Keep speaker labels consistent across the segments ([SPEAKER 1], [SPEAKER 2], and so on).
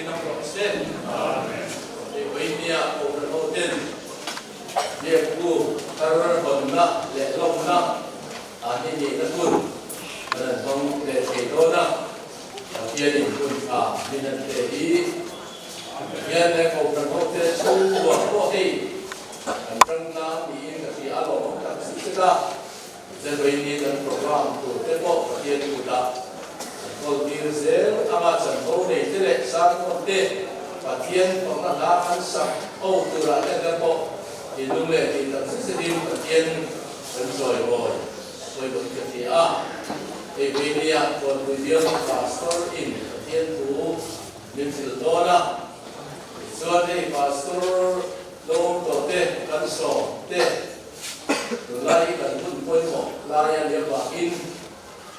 [SPEAKER 1] Fakin awm rawh se. Amen. Hei vawinia Kohhran hoten Biakbu thar hawnna leh lawmna an i nihna hun kan an hmang leh thei dawn a, Pathianin hun tha min an pe hi Pathian leh Kohhran hote chhungkua pawh hei kan tangtlang niin ka hria a lawmawm tak zet zet a. Zirvaini kan program tur te pawh Pathian kutah kan kawl tir zel anga chanvo nei te leh sermon te Pathian fakna hla kan sak ho turah te te pawh thinlung leh tih tak zet zetin Pathian kan chawimawi pawimawh ka ti a. Hei Vainia Kawnpui Bial Pastor in Pathian thu min hrilh dawn a, tichuan hei Pastor lawm tawh te kan sawm te Tunlai hi kan hun pawimawh lai a nia vangin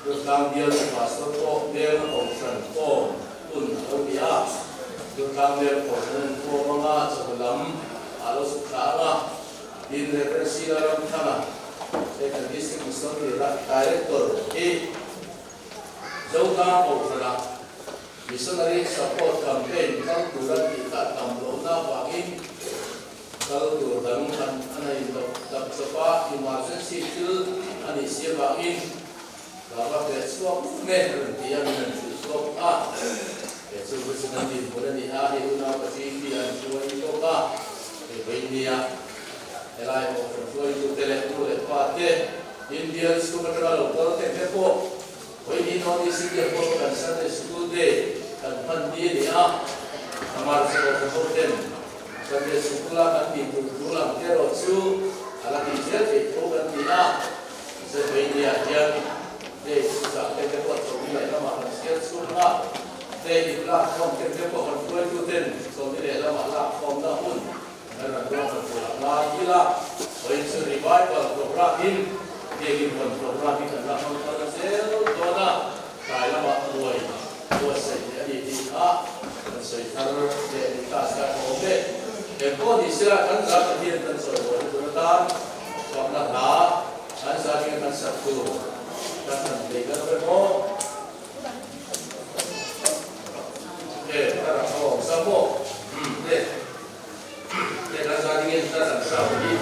[SPEAKER 1] Durtlang bial chu Pastor pawh Melna Kohhran kawm hun a lo ni a. Durtlang Mel Kohhran an kawm anga chawhnu lam ah lo chhuk thla ang a. Tin, Rev. Sila Ramthanga, he kan District Missionary Director hi Zotlang Kohhranah Missionary Support Campaign kal tura tih kha a tam lohna vangin Kal tur dang an a nei lo tak chawp a, emergency thil a nih si avangin ka va hleh chhuak mek a rawn ti a, min rawn hrilh bawk a. He chu Christian an dinhmun a ni a, hei unau ka chi hi an hruai bawk a, hei vawinia helai pawh kan hruaitute leh nu leh pa te, Indian chhung atanga lo kal te te pawh vawiin North East India pawh kan Sunday School Day kan hman ni a ni a, Amar chu ka hoten Sunday sikula kan tih tur thu lam te erawh chu a la tih zel theih tho kan ti a, Zepainia hian hei chhuchah te te pawh chawlhni leh lamah kan sial chhung a, hei in lak khawm te te pawh kan hruaitu ten chawlhni leh lamah lak khawmna hun kan rawn ruah kan tur a ngai ila, vawiin chu revival programme in biakin hawn programme hi kan la hmang thar zel dawn a, tlai lamah ruai buatsaih leh a ni tih kha kan sawi thar leh ni ta se a tha awm e. Eng pawh ni sela kan za Pathian kan sawi hawn tur atan fakna hla kan za ringa kan sak tur kan han thei kan awm em aw? E, ka rak a awm sa maw? E, e kan za ringin kan han sa hi.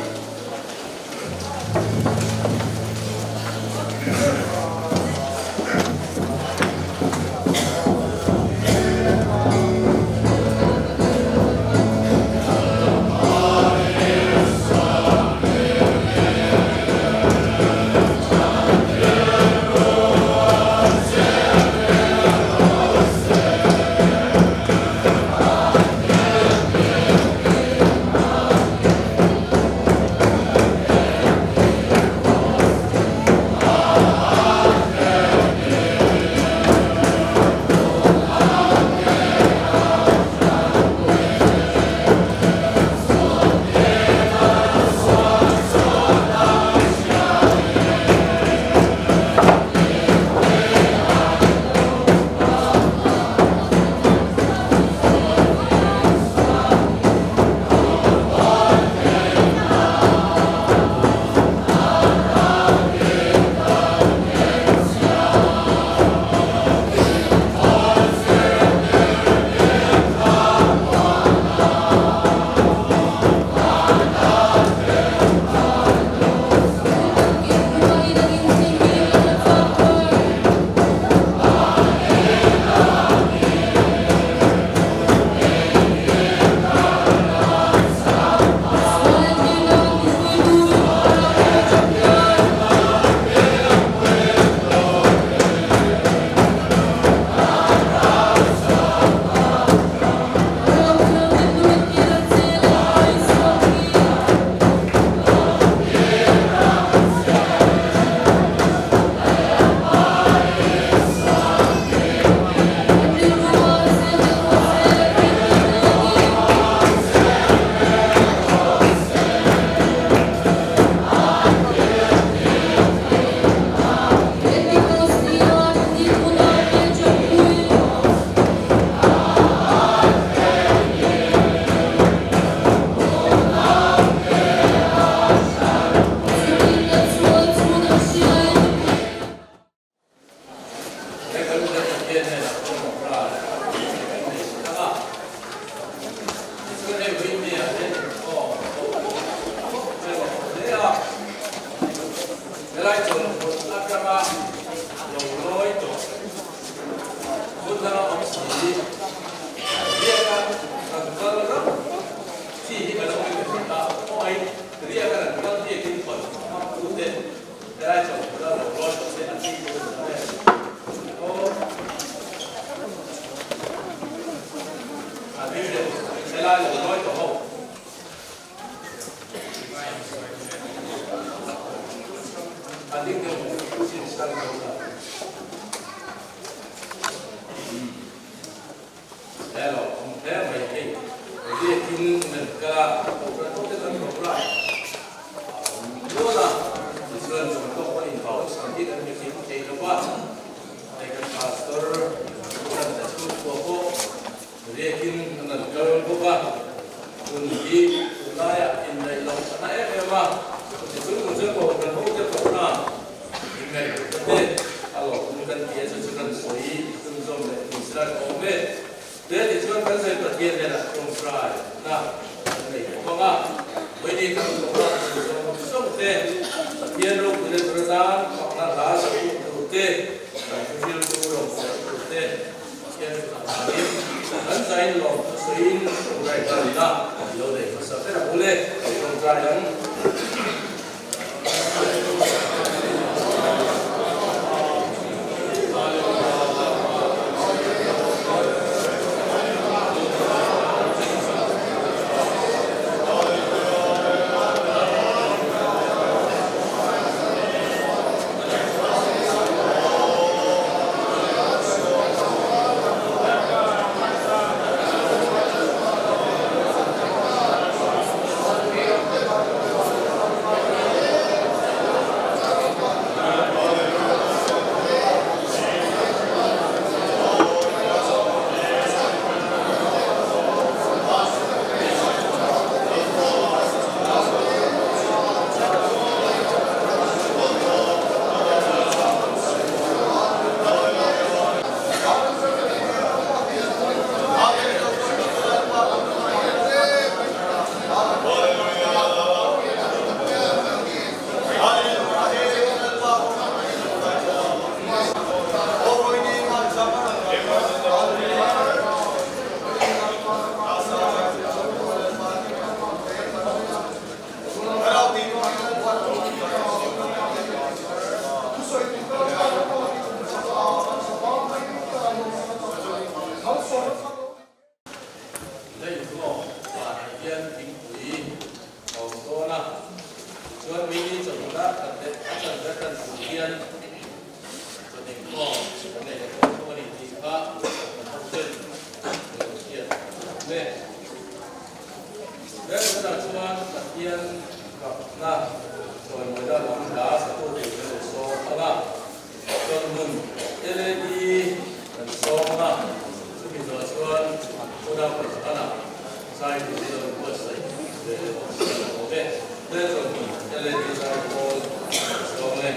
[SPEAKER 1] si. Riaka kan kal ram chi hi kan awm in ka hria a, khawngaih riaka kan kal biakin hawn hmangtute helai chawhmeh la lo rawn tawh se an tih tur a ni aw. A hming leh helai lo rawn tawh ho. A ding deuh chin sang deuh la. Hello, awm hle mai hei. Biakin nan kal a, kohhran ho te kan rawk a, a awm nual a, tichuan chung tawk a inhau chhan hi kan hrekim thei lo va, hei kan pastor kan ta chhungkua pawh biakin an an kal bawk a, hun hi tunlaiah inneih loh a na em em a, tichuan chung kohhran ho te pawh Ingaihtuahna te a lawm kan ti a, chu chu kan sawi chhunzawm leh tih sila ka awm e. Te tichuan kan sawi Pathian hnenah tawngtai na kan nei bawk ang a, Vawiini kan hlawhna chu zawng zawng te, Pathian ropuina tur atan fakna hla sawi tur te, kan thuhriltu rawn sawi tur te, Pathian thu avangin kan zain lawm thu sawiin tawngtai nghal ila, lo nei hmasa ber ang ule, tawngtai ang. Lei hlawk vanah hian thingpui a awm dawn a, tichuan mini chawhnu dar khat leh a chanve tan tur hian chawhnu inkhawm kan nei leh dawn thung a ni tih kha kan ho ten kan lo hriat awm e. Rel tunah chuan Pathian fakna chawimawina lam hla satu tur kan lo sawm ang a. Chuan hmun LAD kan sawm a, chumi zawh chuan Unau Pathana zai turin a rawn buatsaih ve leh bawk si a awm e. Tle chuan hmun LAD zai pawl kan sawm e.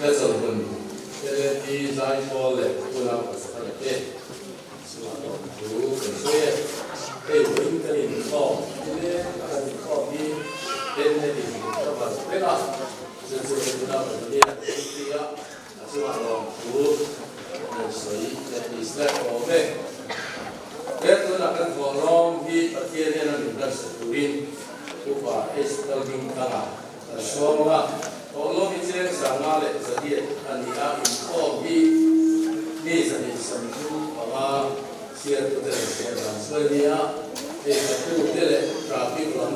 [SPEAKER 1] Hmelchawlhmun LNP Zaipawl leh Unau Pastor te chungah lawm thu kan sawi e. Hei vawiin kan inkhawm nileng a kan inkhawm hi Tenet in min cover vek a, chu chu Unau Pastor hian a duty a, a chungah lawm thu kan sawi leh ni se awm e. He tunah kan thawhlawm hi Pathian hian a min hlansak turin Upa H. Lalhmingthanga kan sawm a. Thawhlawm hi cheng sanga leh zariat a ni a, inkhawm hi mi 235 chhiartute rawn chhiar dan sawi a ni a. Hei thlahtute leh traffic lam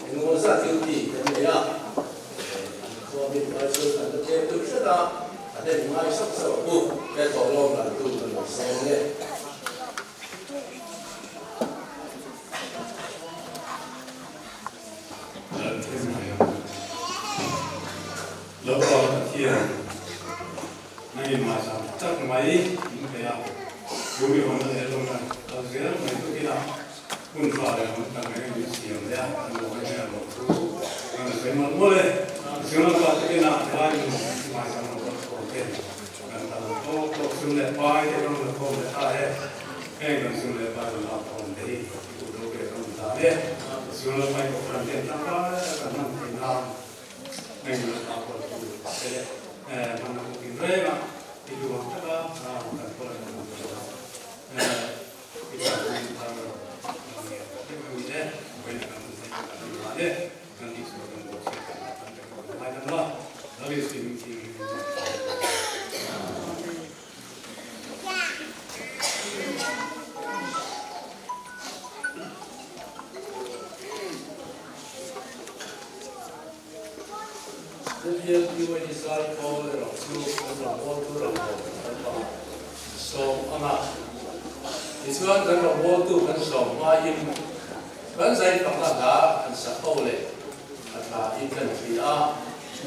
[SPEAKER 1] engemaw zat duty kan nei a. Inkhawm hi tunlai chu kan la tlem deuh hret a, a hnem ngai sauh sauh a pu. He thawhlawm dan tu kan lo sawm nge.
[SPEAKER 2] Lalpa Pathian, nangin mahzam tak mai min pe a, chu mi hawnna leh lawmna kal zel mai tukin a hun tha leh hun tak mai min siam leh a, kan lo hawi mai a lo thu kan la sawi mawlh mawlh e. Chu Lalpa tukin a helai min mahzam lo kal khawm te kan kal tawk tawk sum leh pai te kan rawn la khawm leh ta e. Heng kan sum leh pai rawn lak khawm te hi i kut ro ve kan ta e. Sum leh pai kohhran ten tangkai a kan hman theih nan heng min rawn lak khawm tu te hman a kut tinreng a, i duh ang taka kan kawl a kan hman theih nan i tanpui thar kan ngen vek a ni e. Vawiin kan hun theih kan ni dan e. Kan tih sual kan bawk si kan tan te kan ngai dam la. Lal Isua min thing
[SPEAKER 1] Daniel PYD Zaipawl erawh chu kan rawngbawltu rawngbawltu kan bangah sawm ang a. Tichuan kan rawngbawltu kan sawm hmain kan zai fakna hla kan sak ho leh a tha in kan hria a.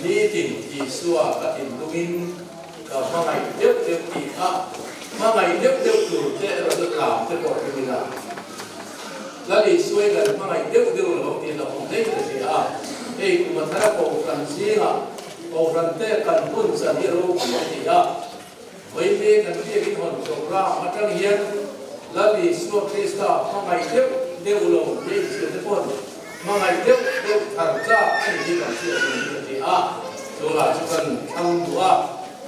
[SPEAKER 1] Nitin Isua ka thinlungin ka hmangaih deuh deuh tih kha hmangaih deuh deuh tur te erawh chu tlam te pawh hrim ila Lal Isua i kan hmangaih deuh deuh lo tih la awm hlei ka hria a. Hei kum a thar a Kohhran zingah Kohhran te kan hun chan hi ropui a ni a. Vawiin kan biakin hawn program atang hian Lal Isua Krista hmangaih deuh deuh lo hei thil te pawn hmangaih deuh deuh thar chak a ni hi kan hriat tur hi ka ti a, chu lah chu kan thlang duh a,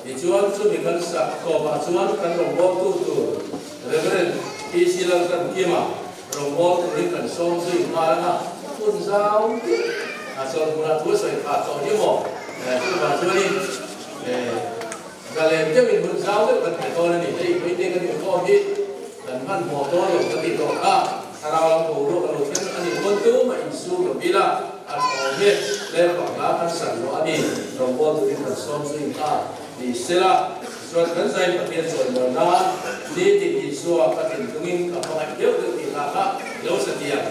[SPEAKER 1] tichuan chumi kan sak tawpah chuan kan rawngbawltu tur Rev. PC Lalkankima rawngbawltu turin kan sawm zui nghal ang a, hun zau deuh a chawlhmunah thu a sawi phah tawh hi maw? Chuvang chuanin. Zalen deuhin hun zau deuh kan pe dawn a ni. Hei hmeichhe kan inkhawm hi kan hmanhmawh dawn lo ka tih tawh kha. Thlarau lam boruak a lo thleng a nih pawn tumah insum lo ila a thawm hi leng vang la kan san loh a ni. Rawngbâwl turin kan sawm zui nghal ni sela. Tichuan kan zain Pathian chawimawi nan nitin Isua ka thinlungin ka hmangaih deuh deuh tih hla kha lo sa tiang.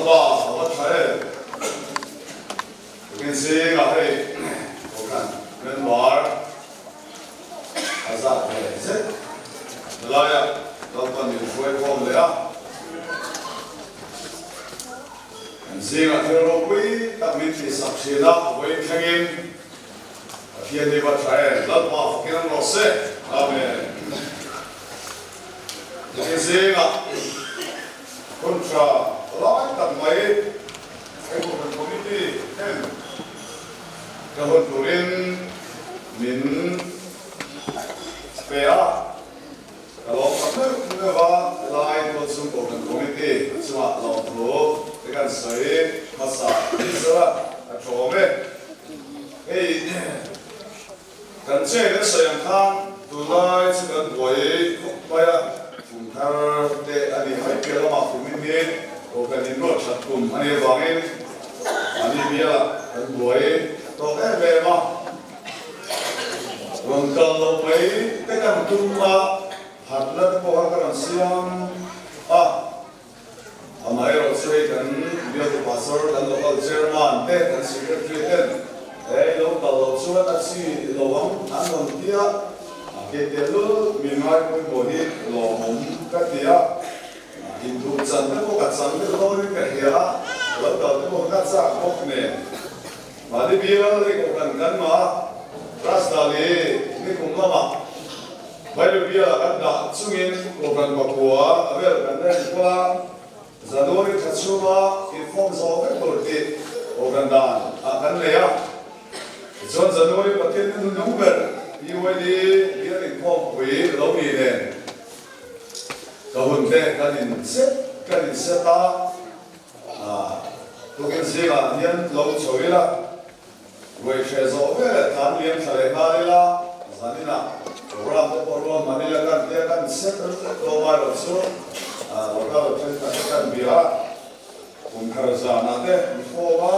[SPEAKER 3] Lalpa a va tha em? Tukin zingah hei Kohhran member a zat ve zet helaia Lalpa min hruai khawm leh a. Kan zingah thil ropui tak min tihsak thin a, vawiin thlengin Pathian hi va tha em? Lalpa fakin an rawh se. Amen. Tukin zingah hun tha lai tak mai hei Kohhran Committee ten ka hun turin min pe a, ka lawm tak meuh meuh a, helai Tualchhung Kohhran Committee chungah lawmthu te kan sawi hmasa zara a tawm e. Hei Kan che kan sawi ang khan tunlai chu kan buai khawp mai a, kum thar te a nih mai piah lamah kumin hi Kohhran in ruat that kum a nih avangin mahni bialah kan buai tawk em em a. Rawn kal loh mai te kan tum a, phatna te pawh kha ka rawn siam a. Amaherawh chu hei kan bialtu pastor, kan local chairman te, kan secretary ten hei lo kal loh chuan a chi lo ang an rawn ti a, a ke tehlul min ngaipawimawh hi lawmawm ka ti a, induh chan te pawh ka chang deuh dawnin ka hria a, lo kal te pawh ka chak bawk nen. Mahni bial hei kohhran kan mah a, Rasdali nikum lamah Bible bialah kan dah chungin kohhran pakua a vel kan ren kual a, January thla chhunga inkhawm zawh vek tur tih kohhran dan ah kan nei a. Tichuan January Pathian ni hnung ber PYD bial inkhawmpui lo ni nen ka hun te kan inset kan inset a. Tukin zingah hian lo chho ila, ruai hreh zawh vel tlan liam thla leh nghal ila, zaninah program te pawh rual hman ila kan tia kan set lo ngai lo chu local thenkhat te kan bia a, kum thar zanah te an form a,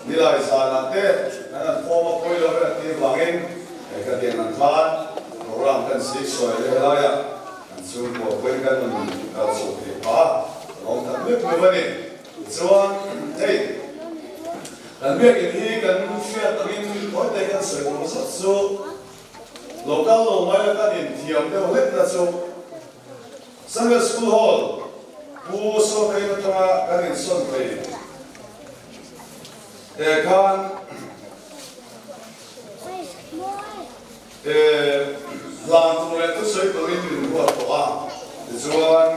[SPEAKER 3] nilai zanah te kan han form a pawi lo vel tih vangin khatiang ang khan program kan sik sawi leh helaiah An chhungkaw pawhin kan rawn kal chho thei phah a, ka lawm tak meuh meuh a ni. Tichuan, hei, kan biakinn hi kan hriat angin tawite kan sawi tur zat chu local lo mai la kan inthiam deuh hlekna chu Sunday School Hall Pu Sawrkain atanga kan insawn thei te khan Hlan tur leh thusawi turin min ruat tawh a, tichuan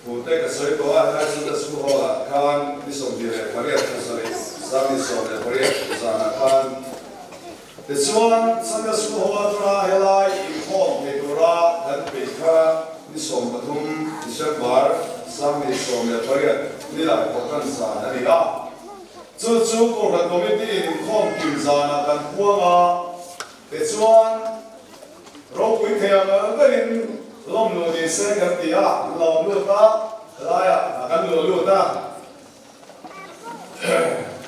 [SPEAKER 3] Pute ka sawi tawh a, helai Sunday School Hall ah khan ni 28 thla sarih 18 zanah khan tichuan Sunday School Hall atanga helai inkhawm thei tura kan peih kha ni 13 December 18 ni lai pawh kan zan a ni a. Chu chu Kohhran Committee in inkhawm kim zanah kan puang a, tichuan ropui thei ang ang berin lawm luh ni se kan ti a, lawm lut a, helaiah kan luh lut a,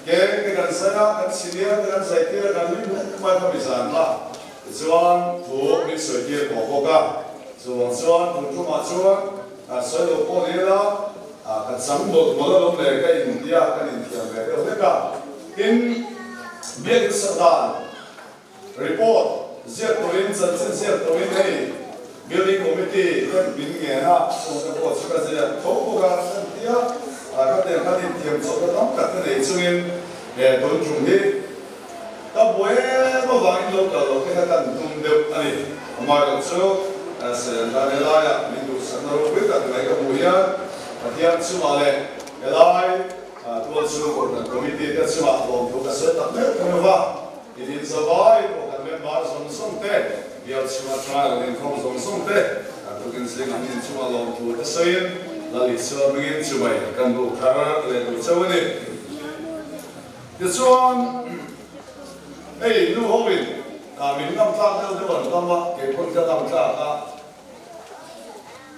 [SPEAKER 3] keng te kan zai a, kan chhiliar te kan zai tir a, kan hlim hle mai kha mi zan kha. Tichuan thu min sawi tir tawh bawk a, chuvang chuan tun tumah chuan sawi lo pawh ni ila, Ka chang mawlh mawlh alawm le ka intia kan inthiam ve deuh hlek a. Tin, biakinn sak dan report ziak turin chanchin ziak turin hei building committee ten min ngen a, chung te pawh chu ka ziak tho bawk a kan tia, ka tiang khan inthiam chawhna tam tak te nei chungin he tun tum hi ka buai em avangin lo kal lo te kha kan tum deuh a ni. Amaherawhchu chu Sailan helaiah min duhsakna ropui tak mai ka hmuh hian Pathian chungah leh helai tualchhung Kohhran Committee te chungah lawmthu ka sawi tak meuh ka hmu va. Tin, zavai Kohhran member zawng zawng te, bial chhunga trial inkhawm zawng zawng te, tukin zing an inchungah lawmthu te sawiin Lal Isua hmingin chumai kan buk thar leh duh chauh a ni. Tichuan, hei nu hoin min ngam tlak deuh deuh an tam a, kei pawn ka ngam tlak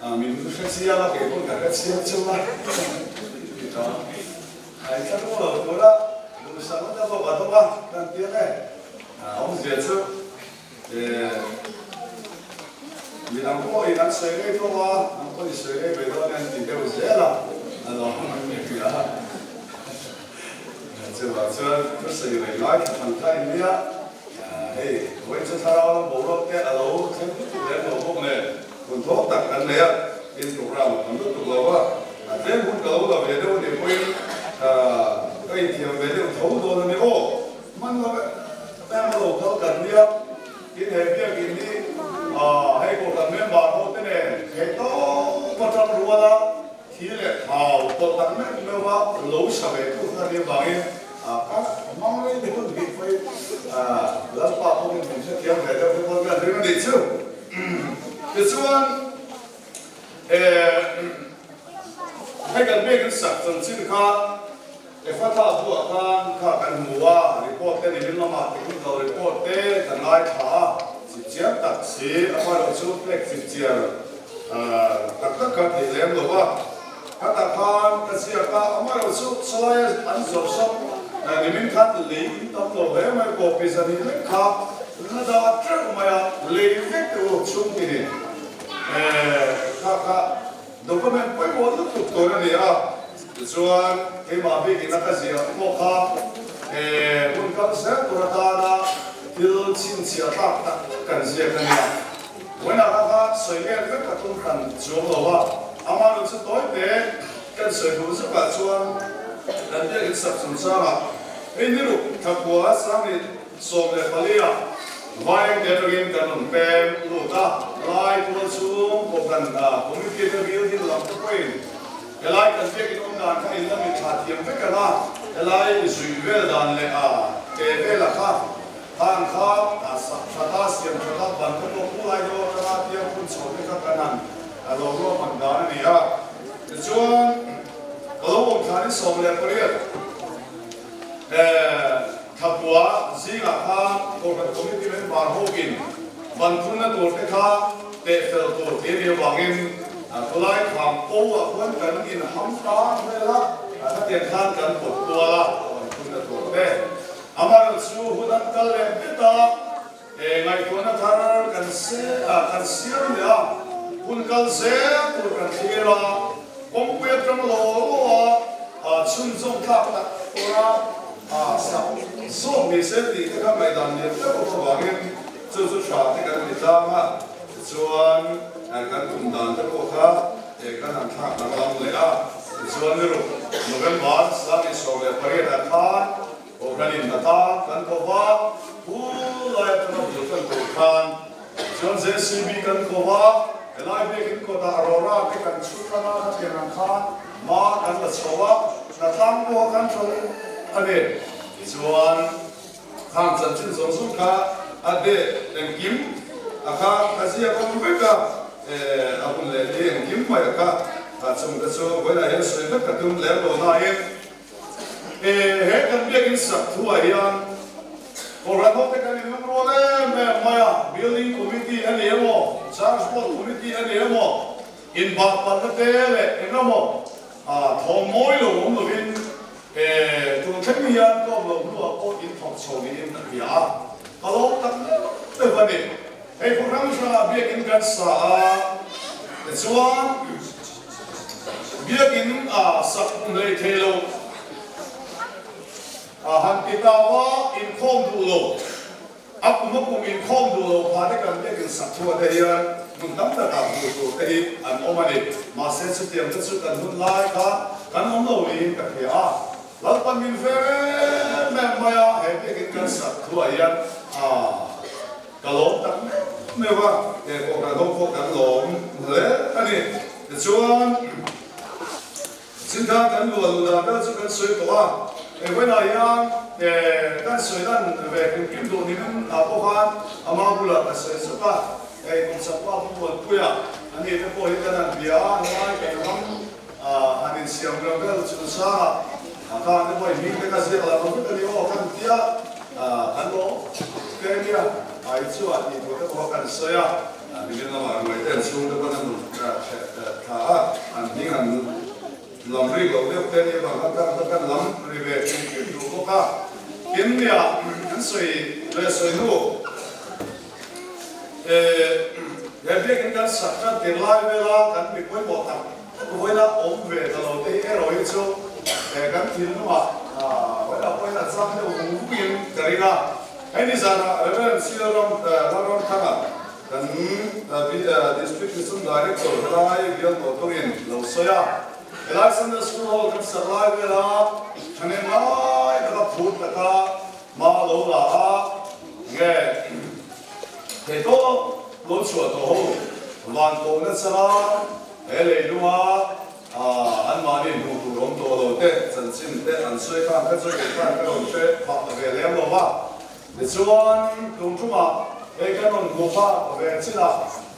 [SPEAKER 3] a, min hre chiang a, kei pawn ka hre chiang cheu a, ti ta. A in thlak lo tur a, duhsak na te pawh ka dawng a, kan ti ang e. Awmzia chu midang pawhin an sawi rei tawh a, nang pawhin i sawi rei ve dawn e an ti deuh zel a, a lo hria. Chuvang chuan thusawi rei lai thla than kha in nia, hei vawiin chu thlarau lam boruak te a lo thleng lutuk lem lo bawk nen hun thawk tak kan nei a, tin program a tam lutuk lo va, a tlem hun ka lo la ve deuh a nih pawhin ka inthiam ve deuh tho dawn a ni aw. Hman lo em a lo kal kan nia, tin he biakin hi hei kohhran member ho te nen theih tawp atang rual a, Thi leh thau pawt tak meuh meuh a lo sa ve tu kha nia vangin ka hmang rei te hun bik mai Lalpa pawhin min hrethiam ve deuh te pawh hian ring a nih chu. Tichuan hei kan biakin sak chanchin kha Ephatha buah khan kha kan hmu a, report te nimin lamah technical report te kan ngaithla a, chipchiar tak si amaherawh chu pek chipchiar tak tak kha theih lem lo a, khatah khan ka ziak a, amaherawh chu sawlaia an zawrh sawk nimin khan lei in tam lo hle mai kawpi zan hi lek kha la dah teuh mai a, lei vek teh u chhungtinin kha kha document pawimawh lutuk tur a ni a. Tichuan, keimah bikin a ka ziah pawh kha he hun kal zel tur atana thil chhinchhiah tlak tak tak kan ziak a nia. Vawiinah kha kha sawi let vek ka tum hran chuang lo a, amah nun chu tawi te kan sawi duh zukah chuan kan biakin sak chungchangah hei ni ruk thakua Sangni 14 ah Vaeng te atangin kan rawn peng lut a, lai tual chhung kohhran committee te building lam te pawhin helai kan biakin awm dan kha in la mit thla thiam vek ang a, helai zui vel dan leh a ke vela kha khan kha sak that a, siam that a, ban te pawh pu lai deuh atanga tiang phun chho te kha kan han lo ruahman dan a ni a. Tichuan ka lo awm thlanin 18. Thapua zingah khan Kohhran Committee member hoin ban phunna tur te kha teh fel tur tih a nih avangin khawlai kham ko ah khuan kan inham tan vel a, khatiang khan kan pawt kual a ban phunna tur te. Amaherawhchu hun an kal leh bet a, ngaihtuahna thar kan kan siam leh a, hun kal zel tur kan thlir a, kawngpui atang law law a chhunzawm thlak tak tura sak zawk ni se tih te kha ngaihdan lian deuh awm avangin chu chu tha te kan ti tlang a, tichuan kan tum dan te pawh kha kan han thlak danglam leh a, tichuan niruk November 18 ah khan Kohhranin hna tan kan ko va, pu lai atanga bul kan tur khan chuan JCB kan ko va, helai biakin kawtah Aurora te kan chhut tlang a, khatiang ang khan hma kan la chho a, hna tlang pawh kan tha a ni. Tichuan khang chanchin zawng zawng kha a date engkim a kha ka ziak awm vek a, a hun leh ni engkim mai a kha, chung te chu vawiinah hian sawi vek ka tum lem lo nain, He kan biakin sak thuah hian Kohhran hote kan inlung rual em em mai a, Building Committee a ni emaw, Church Board Committee a ni emaw, inbah palhna te leh eng emaw thawm mawi lo awm lovin tun thleng hian ka awm loh hnuah pawh inthawk chho niin ka hria a, ka lawm tak meuh meuh a ni. Hei khaw hrang hrangah biakin kan sa a, tichuan biakin a sak hmun hlei thei lo a han ti tau a, inkhawm duh lo, a kum a kum inkhawm duh lo pha te kan biakin sak chhuah te hian hmun tam takah hmuh tur te hi an awm a ni. Mahse chutiang te chu kan hun lai kha kan awm lo niin ka hria a, Lalpan min ve em em mai a, he biakin kan sak thuah hian a. Ka lawm tak meuh meuh a, he kohhran ho pawh kan lawm hle a ni. Tichuan, Zingkhan kan luah luh dan vel chu kan sawi tawh a, he vawiinah hian kan sawi dan ve kim kim duh nimin ah pawh khan ama bulah ka sawi zuk a, hei kum chakpa pu Muanpuia a ni te pawh hi kan han bia a, helai kan ram han insiam ram vel chungchangah khan te pawh hming te ka ziak lah lo vek a ni aw kan tia kan lawm te nia ai chu a tih tur te pawh kan sawi a, nimin lamah ruai te an chhung te pawn an rawn thla a, an hming an lam rik loh deuh te nia bang khan kan kan lam ri ve kim kim duh bawk a, tin nia an sawi leh sawi hnu. He biakin kan sak tan tir lai vela kan mi pawimawh tak tak vawiina awm ve ta lo te hi erawh hi chu kan thinlungah. vawilah pawhin a chang deuh vung vungin ka ring a. Hei nizanah Rev. Sialram Lalramthanga kan District Mission Director helai bial tawh tawngin lo sawi a. Helai Sunday School Hall kan sak lai vela thahnem lai taka phut taka hma lo la a, nge theihtawp lo chhuah tawh ho van tawhna changa he leilunga Anmahni hmuh tur awm tawh lo te, chanchin te an sawi khan ka chawi khan ka rawn hre phah ve lem lo va. Tichuan, tum tumah hei kan rawn hmuh phah ve chin a,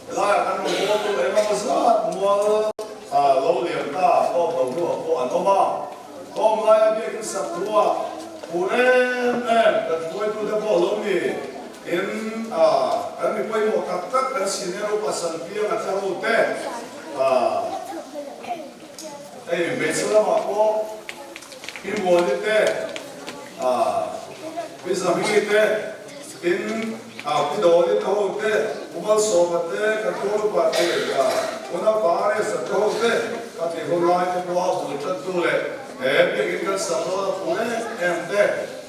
[SPEAKER 3] helaiah kan rawn mual tur eng emaw zat mual lo liam ta hlawm lo hnuah pawh an awm a. Hlawm laia biakin sak thuah phur em em kan hruaitute pawh lo ni in kan mi pawimawh tak tak kan senior upa Sanpiang a tla ho te, Hei hmeichhe lamah pawh Pi Muani te, Pi Zahmui te, tin Pi Dawli te ho te, Pu Malsawma te, ka Tualupa te, Una Pares-a te ho te, ka tih hun lai te pawha bul tantu leh he biakinn kan sak dawn a phu em em te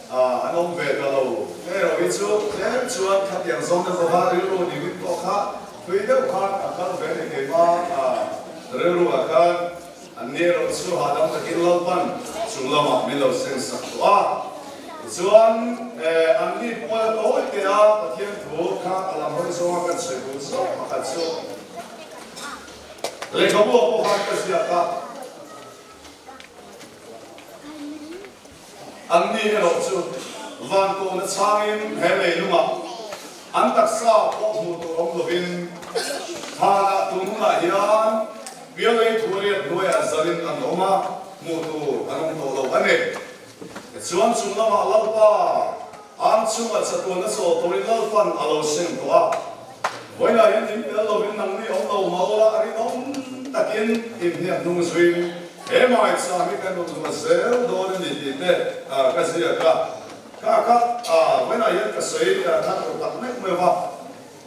[SPEAKER 3] an awm ve ta lo. Hei erawh hi chu tlem chuan khatiang zawng te pawh kha rilru dingin pawh kha Thui deuh khan a kal ve ni keima rilru ah khan an ni erawh chu hahdam takin Lalpan chung lamah min lo seng sak tawh a. Tichuan an ni pual a tawi te a Pathian thu kha a lam hawi zawnga kan sawi duh zawk pakhat chu lehkhabu ah pawh khan ka ziak a. An ni erawh chu van kawhna chhangin he leilungah an taksa pawh hmuh tur awm lovin thanah tun hunah hian Pialei Thuariat hnuaiah zalin an awm a, hmuh tur an awm tawh lo a ni. Tichuan chung lamah Lalpa an chungah chatuan a chawl turin Lalpan a lo seng tawh a. Vawiinah hian in tel lovin nangni awm lo mah ula a rinawm takin inhniak hnung zuiin he hmaichham hi kan rawn hmu zel dawn a ni tih te ka ziak a. Kha kha vawiinah hian ka sawi thar lo tak mek mai va,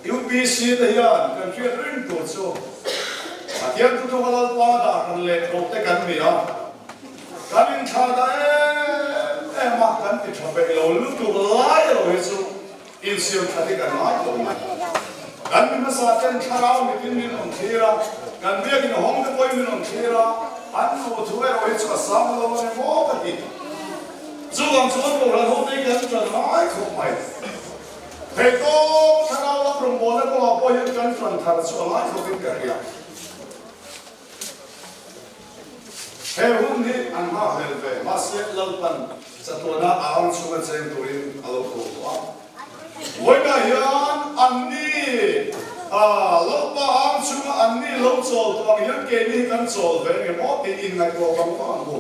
[SPEAKER 3] UPC te hian kan hriat reng tur chu Pathian thuthunga Lalpa dah hran leh koh te kan ni a, kan inthlah dah em em a, kan ti tha peih lo lutuk lai lo hi chu Insiam that hi kan ngai lo mai. Kan mi hmasa ten thlarau mitin min rawn thlir a, kan biakin hawng te pawhin min rawn thlir a, an duh thu erawh hi chu a sang lo a ni maw ka ti. Chuvang chuan Kohhran ho te hi kan tan ngai khawp mai. Theihtawp thlarau lam rawngbawlna kawngah pawh hian kan tan thar chu a ngai khawpin ka hria. He hun hi an nghakhlel ve, mahse Lalpan chatuana a ang chhunga cheng turin a lo ko tawh a. Vawiinah hian anni, Lalpa ang chhunga anni lo chawl tawh ang hian keini hi kan chawl ve nge maw tih inngaihtuah vang vang ang u.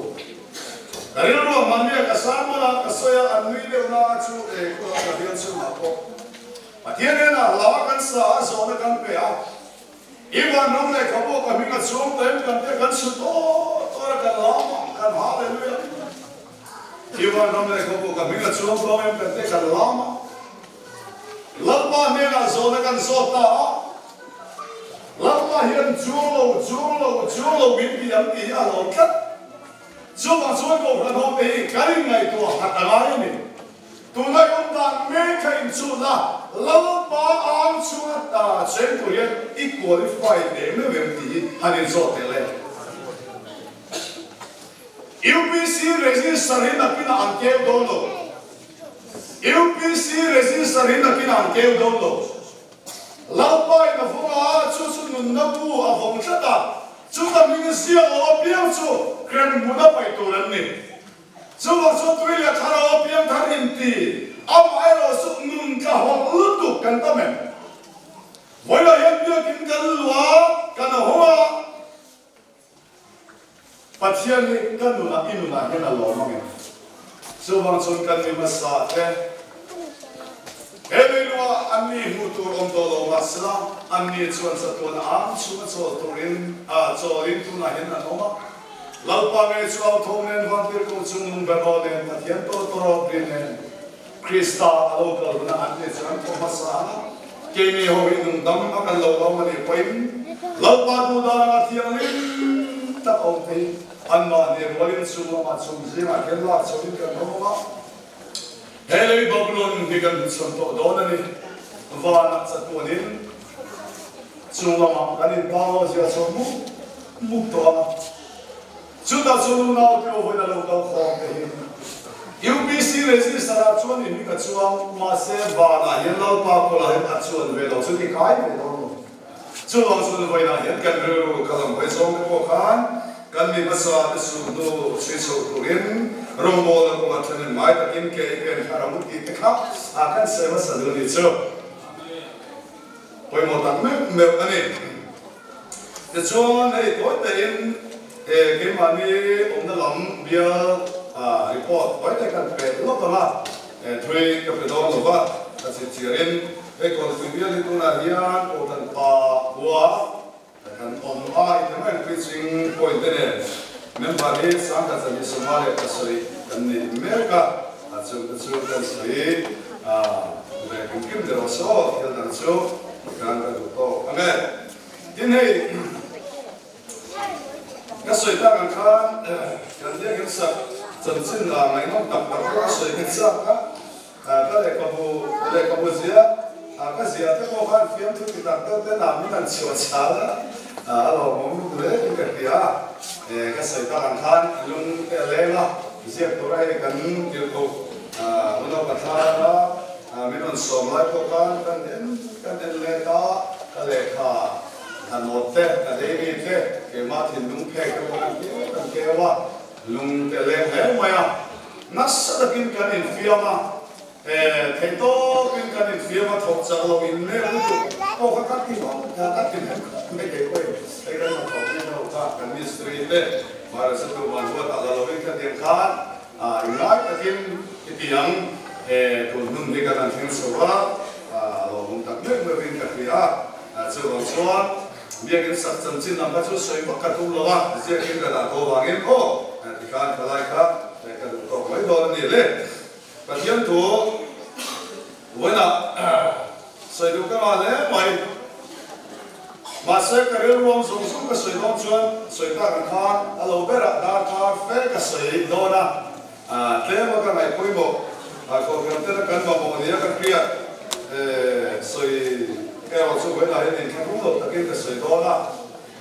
[SPEAKER 3] Ka rilru a hmannia ka sermon a ka sawi a, an nui deuhna chu khulai ka bial chhungah pawh Pathian hnenah hla kan sa a, zawhna kan pe a. I vanram lehkhabu ka hming a chuang ta em kan tia kan su tawr tawr a kan lam a kan hallelujah I vanram lehkhabu ka hming a chuang tawng em kan tia kan lam a Lalpa hnenah zawhna kan zawt ta a Lalpa hian chuang lo chuang lo chuang lo min ti ang tih hi a lo tlat chuvang chuan Kohhran ho te hi kan inngaihtuah hat a ngai a ni. Tunlai awm dan mek kha inchhun a, Lalpa ang chunga ta cheng tur hian i qualify teh meuh em tih hi han inzawt teh le. UPC register hi nakinah an keu dawn lo. UPC register hi nakinah an keu dawn lo. Lalpa in a vawng a, chu chu nunna bu a vawng tlat a, chuta hming ziak lo apiang chu hrem hmun a paih tur an ni. Chuvang chuan tui leh thlarau a piang thar inti amaherawh chu nun tla hawlh lutuk kan tam em? Vawilah hian biakin kan luah kan a haw a, Pathian hi ka nunah i nunah hian a lawm ang em? Chuvang chuan kan mi hmasa te he leilungah an ni hmuh tur awm tawh lo mahsela an ni chuan chatuan ang chhunga chawl turin chawlin tunah hian an awm a. Lalpa ngei chu au tho nen vantirhkoh chung nung ber aw nen Pathian tawh tawh ropui nen Krista a lo kal hunah an ni chu an thaw hmasa a, keini ho hi nung dam a kan lo lawm a nih pawhin Lalpa duh dan anga thianghlim tak a awm thei. Anmahni rualin chung lamah chung zingah hian lak chhoin kan awm ang a. He lei Babylon hi kan hmuchhawn tawh dawn a ni. Vanah chatuanin chung lamah kan inpang zia chho mup mup tawh ang a. Chutah chuan unau te aw hawiin a lo kal khawm te hi UPC register ah chuan in ka chuang mahse vanah hian Lalpa kawlah hian a chuan ve lo chu ti kai ve dawn lo. Chuvang chuan vawiinah hian kan rilru ka lam hawi zawng te pawh khan kan mi hmasa te sulhnu chhui chho turin rawngbawlna kawngah thenin ngai takin ke i pen thar ang u tih te kha a kan sawi hmasa duh a ni chu. Pawimawh tak meuh meuh a ni. Tichuan hei tawi tahin keimahni awmna lam bial report tawi te kan pe lawk ang a, thui ka pe dawn lo va, ka chhit chiarin hei Kawnpui bial hi tunah hian Kohhran pa khua kan awm a, i ti mai ang preaching point te nen member hi 1270 kan ni mek a, chungte chu kan sawi ve kim kim ni rawh se aw, thil dang chu kan ka duh tawk ang e. Tin hei, ka sawi tak ang khan kan biakinn sak chanchin ah ngaihnawm tak tak pawh ka sawi nghet zak a, ka lehkhabu lehkhabu zia ka ziah te pawh khan fiamthu ti tak deuh ten ah min han chhuah chhal a, a lawmawm lutuk hle in ka hria a, ka sawi tak ang khan lung te a leng a, ziak tura hei kan tirhkoh Unau Pathlana Min rawn sawm lai pawh khan kan en kan en let a, ka lehkha ka nawt te, ka daily te, keimah thinlung phek te pawh kan keu kan keu a, lung te leng hle mai a. Nasa takin kan infiam a, theihtawpin kan infiam a, thawk chak lo in mek lutuk pawh kha ka ti vak a, ka ti mek khawp mai kei pawhin hei kan hnathawk ni ho kha kan mistri te, mahse tuman huatah la lovin khatiang khan I ngai takin i ti ang, he tun hun hi kan han thleng chho a, a lawmawm tak meuh meuhin ka hria a, chuvang chuan biakin sak chanchin lam kha chu sawi vak ka tum lo a, ziakin ka dah tawh vangin aw tikhan thalai kha ka duh tawk mai dawn a ni le. Pathian thu vawiinah sawi duh ka ngah hle mai. Mahse, ka rilruam zawng zawng ka sawi dawn chuan sawi tak ang khan a lo berah darkar fe ka sawi dawn a, tlema ka ngaih pawimawh kohhran tena kan mamawh nia ka hriat sawi erawh chu vawiinah hian inthlahrung lo takin ka sawi dawn a.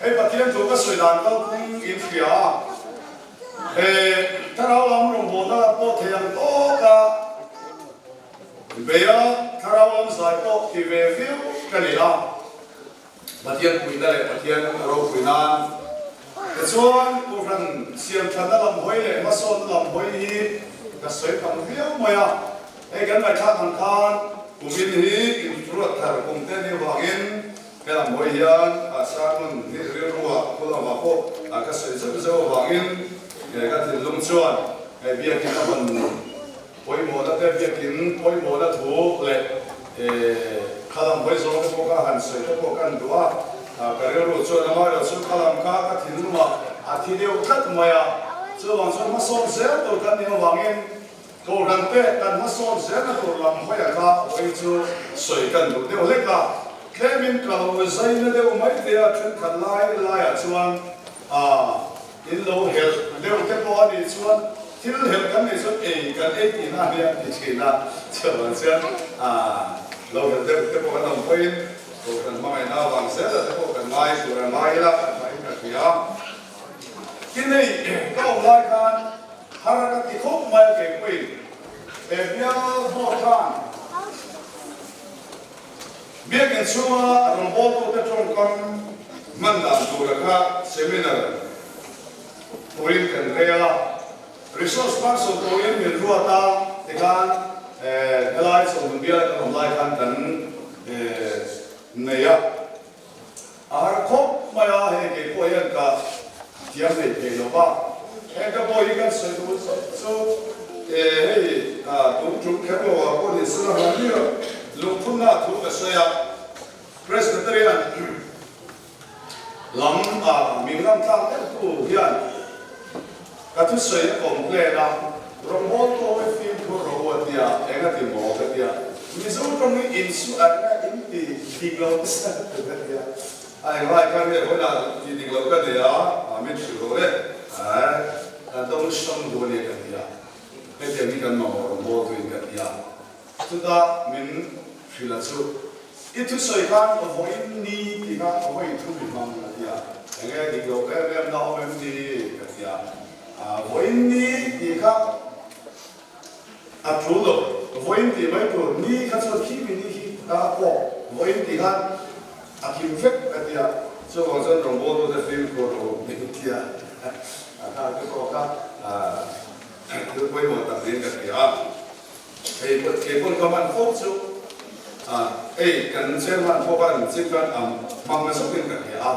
[SPEAKER 3] Hei Pathian thu ka sawi dan kalphung in hria a, thlarau lam rawngbawlna pawh thei ang tawka Beia thlarau lam zai pawh ti ve viau ka ni a, Pathian puihna leh Pathian ropui nan. Tichuan, Kohhran siamthatna lam hawi leh hmasawnna lam hawi hi ka sawi tam viau mai a, hei kan ngaihthlak ang khan kumin hi intruat thar kum te ni vangin he lam hawi hian a sermon hi rilruah khulamah pawh ka sawi zeuh zeuh avangin ka thinlung chuan hei biakin a hawn Pawimawhna te biakin pawimawhna thu leh khalam hawi zawng te pawh ka han sawi te pawh ka han duh a, ka rilru chuan amaherawh chu khalam kha ka thinlungah a thi deuh tlat mai a, chuvang chuan hmasawn zel tur kan nih avangin Kohhran te kan hmasawn zelna tur lam hawiah kha hawi chu sawi kan duh deuh hlek a, tlemin ka lo zaina deuh mai te a thenkhat lai laiah chuan In lo helh deuh te pawh a nih chuan thil helh kan neih chuan ei kan ei tihna a nia ti thin a, chuvang chuan lo helh deuh te pawh kan awm pawhin Kohhran hmangaihna avang zela te pawh kan ngai tur a ngai ila kan hmain ka hria. Tin hei ka awm lai khan har ka ti khawp mai a keipawhin he bial board khan Biakin chhunga rawngbawltute tawngkam hman dan tura kha seminar turin kan rei a, resource person turin min ruat a, tikhan helai chawhmun bial kan awm lai khan kan nei a, a har khawp mai a, hei kei pawh hian ka thiam nei thei lo va, heng ka pawh hi kan sawi duh zet chu hei tum tum kher lo ah pawh ni sela hman mi lungphunna thu ka sawi a, Presbyterian lam ah min lam tlak deuh tu hian ka thusawi a complain a, rawngbawltu ho hi fimkhur rawh u a tia, eng a ti maw ka tia, Mizo tawng hi insu a eng a in ti dik lo nasa ka tia. A englai khan nge vawiinah tih dik loh ka nei a, min hrilh rawh le. Kan dawng hrang duh a ni ka ti a, hetiang hi kan mamawh rawn bawl tuin ka ti a. Chutah min hrilh a chu, I thusawi khan vawiin ni tih kha vawi thu mi hmang a ti a, enge dik loh em em na awm em ni ka ti a, vawiin ni tih kha a tul lo, vawiin tih mai tur ni kha chuan khi mi ni khi a pawk, vawiin tih khan a kim vek a ti a, chuvang chuan rawngbawltute fimkhur rawh u min ti a, a kha te pawh kha thil pawimawh tak niin ka hria a. Hei kei pawn ka hman fo chu hei kan chairman pawh khan chip khan a hmang nasa pawhin ka hria a,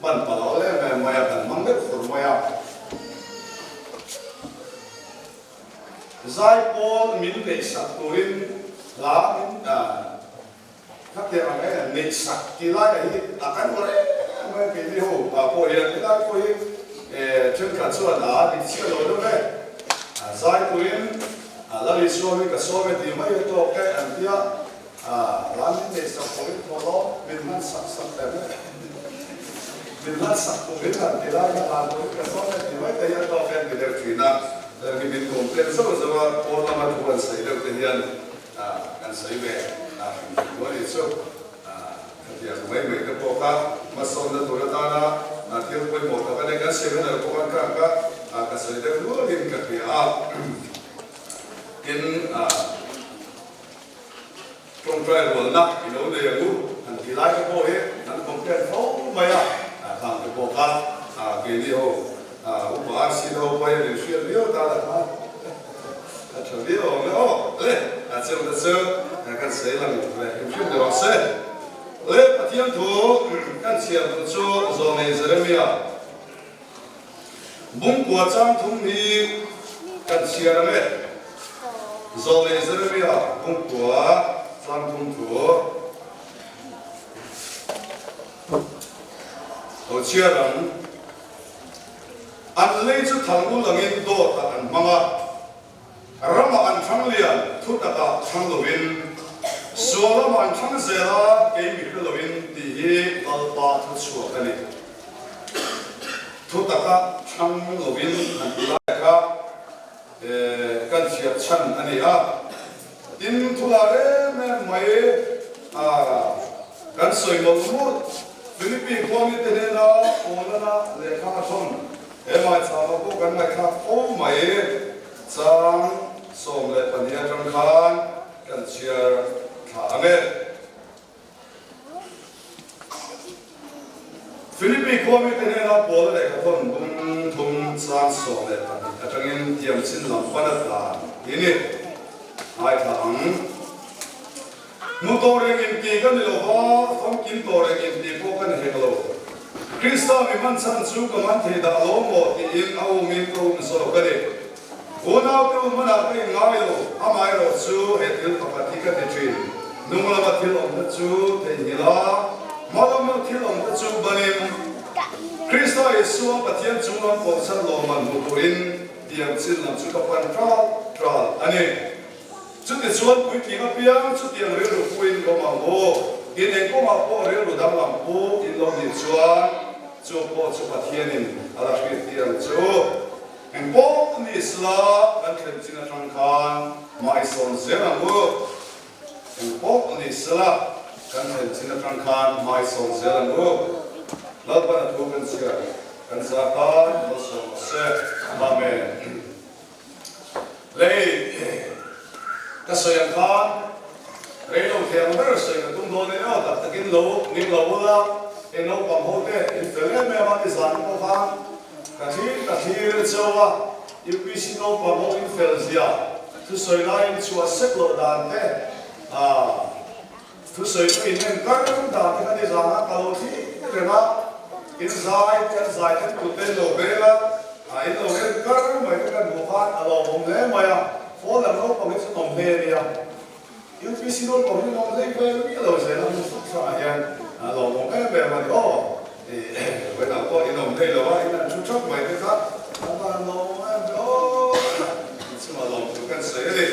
[SPEAKER 3] hman pa lo em em mai a, kan hmang deuh fur mai a. Zaipawl min neihsak turin hla min Khatiang ang em neihsak tih lai ah hi a kan uar em em mai keini ho ah pawh hian helai pawh hi thenkhat chuan a dik chiah lo deuh e, zai turin Lal Isua hi ka sawm e tih mai a tawk e an tia, ral min neihsak pawhin thaw lo min hman sak sak em e, min hman sak turin han ti lai kha hlan turin ka sawm e tih mai te hi a tawk e an ti deuh thin a, heng hi min complain zauh zauh a, pawn lama thu an sawi deuh te hian. Kan sawi ve a hrim hrim duh a nih chu. Khatiang mai mai te pawh kha hmasawnna tur atana thil pawimawh tak a ni. Kan seminar pawh khan kha kha ka sawi deuh nualin ka hria a. Tin, tawngtai rualna i lo nei ang u han tih lai te pawh hi an complain fo mai a. Khang te pawh kha keini ho upa RC te ho pawh hian in hriat viau tan a kha. A tha viau ang e aw. Le, a cheu te chu kan sawi lang ve hrim hrim deuh ang se. Le, Pathian thu kan chhiar duh chu Zawnei Jeremia Bungkua chang thum hi kan chhiar ang e. Zawnei Jeremia Bungkua chang thum thu lo chhiar ang. An lei chu thal ul angin dawtah an hmang a, ramah an thang lian, thu takah thang loin, sual lamah an thang zel a, kei mi hre loin tih hi Lalpa thu chhuak a ni. Thu taka thang loin han ti lai kha kan hriat chhan a ni a, tin thu la rem em mai a kan sawi mawlh mawlh. Philippi khuamite hnena Paulana lehkha a thawn he maichama pawh kan ngaihthlak fo mai. Chang 12 atang khan kan chhiar thla ang e. Philippi khuamite hnena Paula lehkha thawn bung thum chang 12 atangin tiam chin lam pan a tlan hi ni. Ngaithla ang. Hmu tawh reng inti ka ni lo va, famkim tawh reng inti pawh ka ni hek lo. Krista mi hman chhan chu ka man thei dah lo maw tiin a umin ka um zawk a ni. Unaute um hmanah ka inngai lo, amaherawh chu he thil pakhat hi ka ti thin, nung lama thil awmte chu theihnghilh a, hma lama thil awmte chu banin Krista Isua Pathian chung lam pawhchhan lawmman hmu turin tiang chin lam chu ka pan ṭal ṭal a ni. Chutichuan puitling apiang chutiang rilru puin ka awm ang u. In engkawngah pawh rilru danglam pu in lo nih chuan chu pawh chu Pathianin a la hriat tir ang chu. Eng pawh ni sela kan thlen chin atang khan mah i sawn zel ang u. Eng pawh ni sela kan thlen chin atang khan mah i sawn zel ang u. Lalpan a thu kan chhiar kan zah tan malsawm rawh se. Amen. Lei, ka sawi ang khan rei lo thei ang ber sawi ka tum dawn e aw, tak takin lo ning lo ula, hei naupang ho te in fel em em a ni zan pawh khan ka thlir ka thlir cheu a, UPC naupang ho in fel zia thusawi laiin chhuah sek loh dan te ah Thusawi chu in en kar dan te kha ni zan a ka lo thlir reng a, in zai kan zai ten kut te in lo beng a, ah in lo en kar mai te kan hmuh khan a lawmawm hle mai a, phone ang naupang hi chu nawm hle a nia, UPC naupang hi nawm hlei vel miah lo zel a hmun hrang hrangah hian a lawmawm em em a ni aw, ih vawiinah pawh in awm hlei lo a, in an thu thap mai te kha a van lawmawm em ve aw, inchungah lawmthu kan sawi a ni.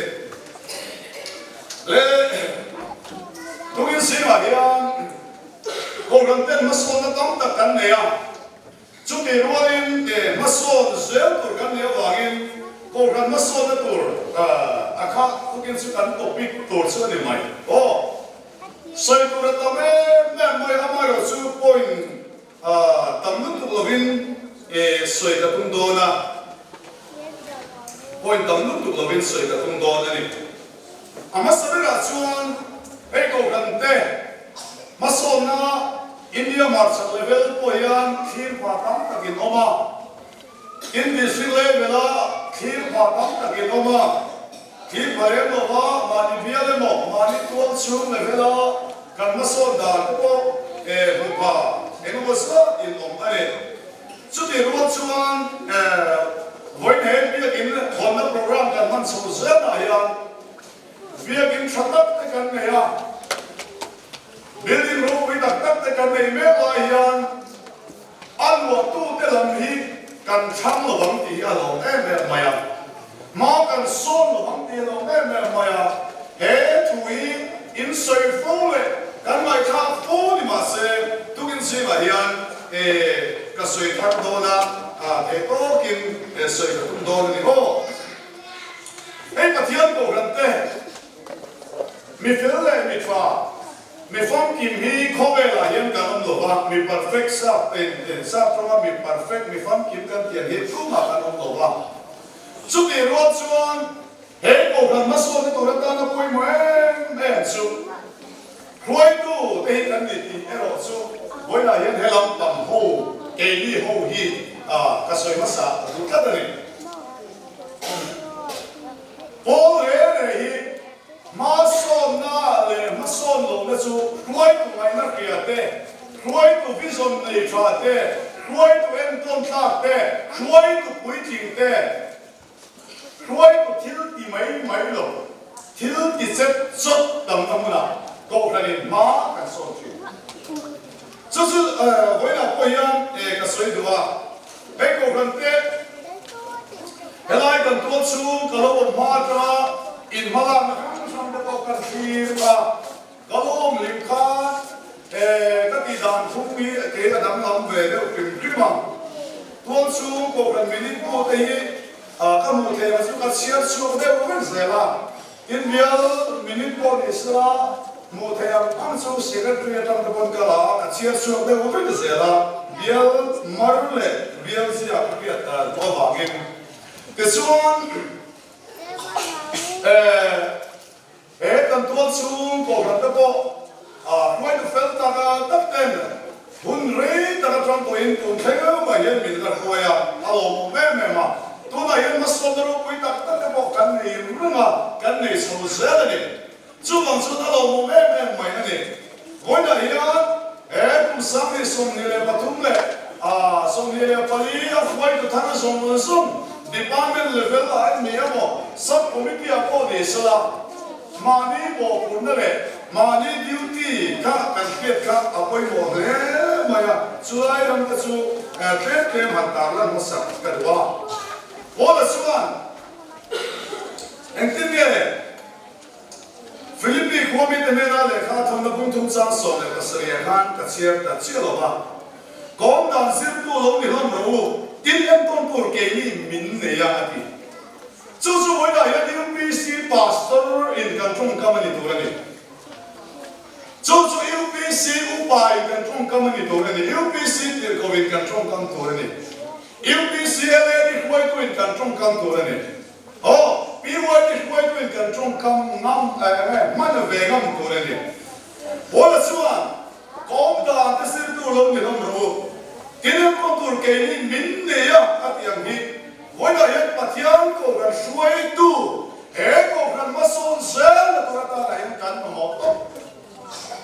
[SPEAKER 3] Le tungin zingah hian Kohhran ten hmasawnna tam tak kan nei a, chutih rualin hmasawn zel tur kan nih avangin Kohhran hmasawnna tur a kha tukin chu kan topic tur chu a ni mai. Aw, sawi tur a tam em em mai, amaherawh chu point tam lutuk lovin sawi ka tum dawn a, point tam lutuk lovin sawi ka tum dawn a ni. A hmasa berah chuan hei Kohhran te hmasawnna India hmarchhak level pawh hian thlir pha tam takin awm a. Tin, district level-a thlir pha tam takin awm a, thlir pha rem lova mahni bial emaw, mahni tual chhung level-a kan hmasawn dan te pawh hmu pha eng emaw zat in awm a ni. Chutih rual chuan vawiin he biakin hawnna program kan hman chho zelnah hian biakin tha tak te kan nei a, building ropui tak tak te kan nei mek lai hian, A luahtute lam hi kan thlang lo ang tih hi a lawm em em mai a, hma kan sawn lo ang tih a lawm em em mai a, he thu hi in sawi fo leh kan ngaihthlak fo ni mah se tukin zingah hian e ka sawi thar dawn a, thei tawkin sawi ka tum dawn a ni aw. Hei Pathian Kohhran te mi fel leh mi tha, Mi famkim hi khawvelah hian kan awm lo va, mi perfect sap en sap tawnga mi perfect, mi famkim kan tih ang hi tumah kan awm lo va. Chutih rual chuan he kohhran hmasawnna tur atana pawimawh em em chu hruaitu te hi kan ni tih erawh chu vawiinah hian he lam pang ho, keini ho hi ka sawi hmasa duh tlat a ni. Pawl re re hi Hmasawnna leh hmasawn lohna chu hruaitu ngaihna hria te, hruaitu vision nei tha te, hruaitu entawn thlak te, hruaitu puitling te, hruaitu thil ti mai mai lo, thil ti chet chawt tamna hmunah Kohhranin hma kan sawn thin. Chu chu vawiinah pawh hian ka sawi duh a, hei Kohhran te, Helai kan tual chhung ka lo awm hma atanga in hmalakna hrang hrang te pawh kan thlir a, ka lo awm hlim khan ka tih dan phung hi kei a danglam ve deuh hrim hrim a. Tual chhung Kohhran minute bu te hi ka hmuh theih ang chu ka chhiar chhuak deuh vek zel a. Tin bial minute pawh ni sela hmuh theih ang ang chu secretary atang te pawn ka la a, ka chhiar chhuak deuh vek zel a, bial mar leh bial ziak ka hriat duh avangin. Tichuan eh he kan tual chhung kohhran te pawh hruaitu fel tak tak ten Hun rei tak atang pawhin tun thleng mai hian min la hruai a, a lawmawm em em a. Tunah hian hmasawnna ropui tak tak te pawh kan nei reng a, kan nei chho zel a ni. Chuvang chuan a lawmawm em em mai a ni. Vawiinah hian he kum 2023 leh 24 a hruaitu thar zawng zawng department level ah en ni emaw, sub committee ah pawh ni sela, Mahni mawhphurhna leh mahni duty kha kan hriat kha a pawimawh hle mai a, chulai ram te chu tlem tlem han tarlan hmasak ka duh a. Paula chuan engtin nge Philippi khua mite hnena lehkha a thawnna bung thum chang 17 ah khan ka chhiar ta chiah lo va, Kawng dan zirtu lo ni hlawm rawh u, tin entawn tur keini min nei a a ti. Chu chu vawiinah hian UPC Pastor in kan tawngkam a ni tur a ni. Chu chu UPC Upa in kan tawngkam a ni tur a ni. UPC Tirhkoh in kan tawngkam tur a ni. UPC LAD hruaitu in kan tawngkam tur a ni. Aw, PYD hruaitu in kan tawngkam ngam, eh, hman ve ngam tur a ni. Paula chuan, Kawng dan te zirtu lo ni hlawm rawh u. Tin enkawl tur keini min nei a, a ti ang hi. Vawiinah hian Pathian Kohhran hruaitu he Kohhran hmasawn zelna tur atana hian kan mamawh tawp.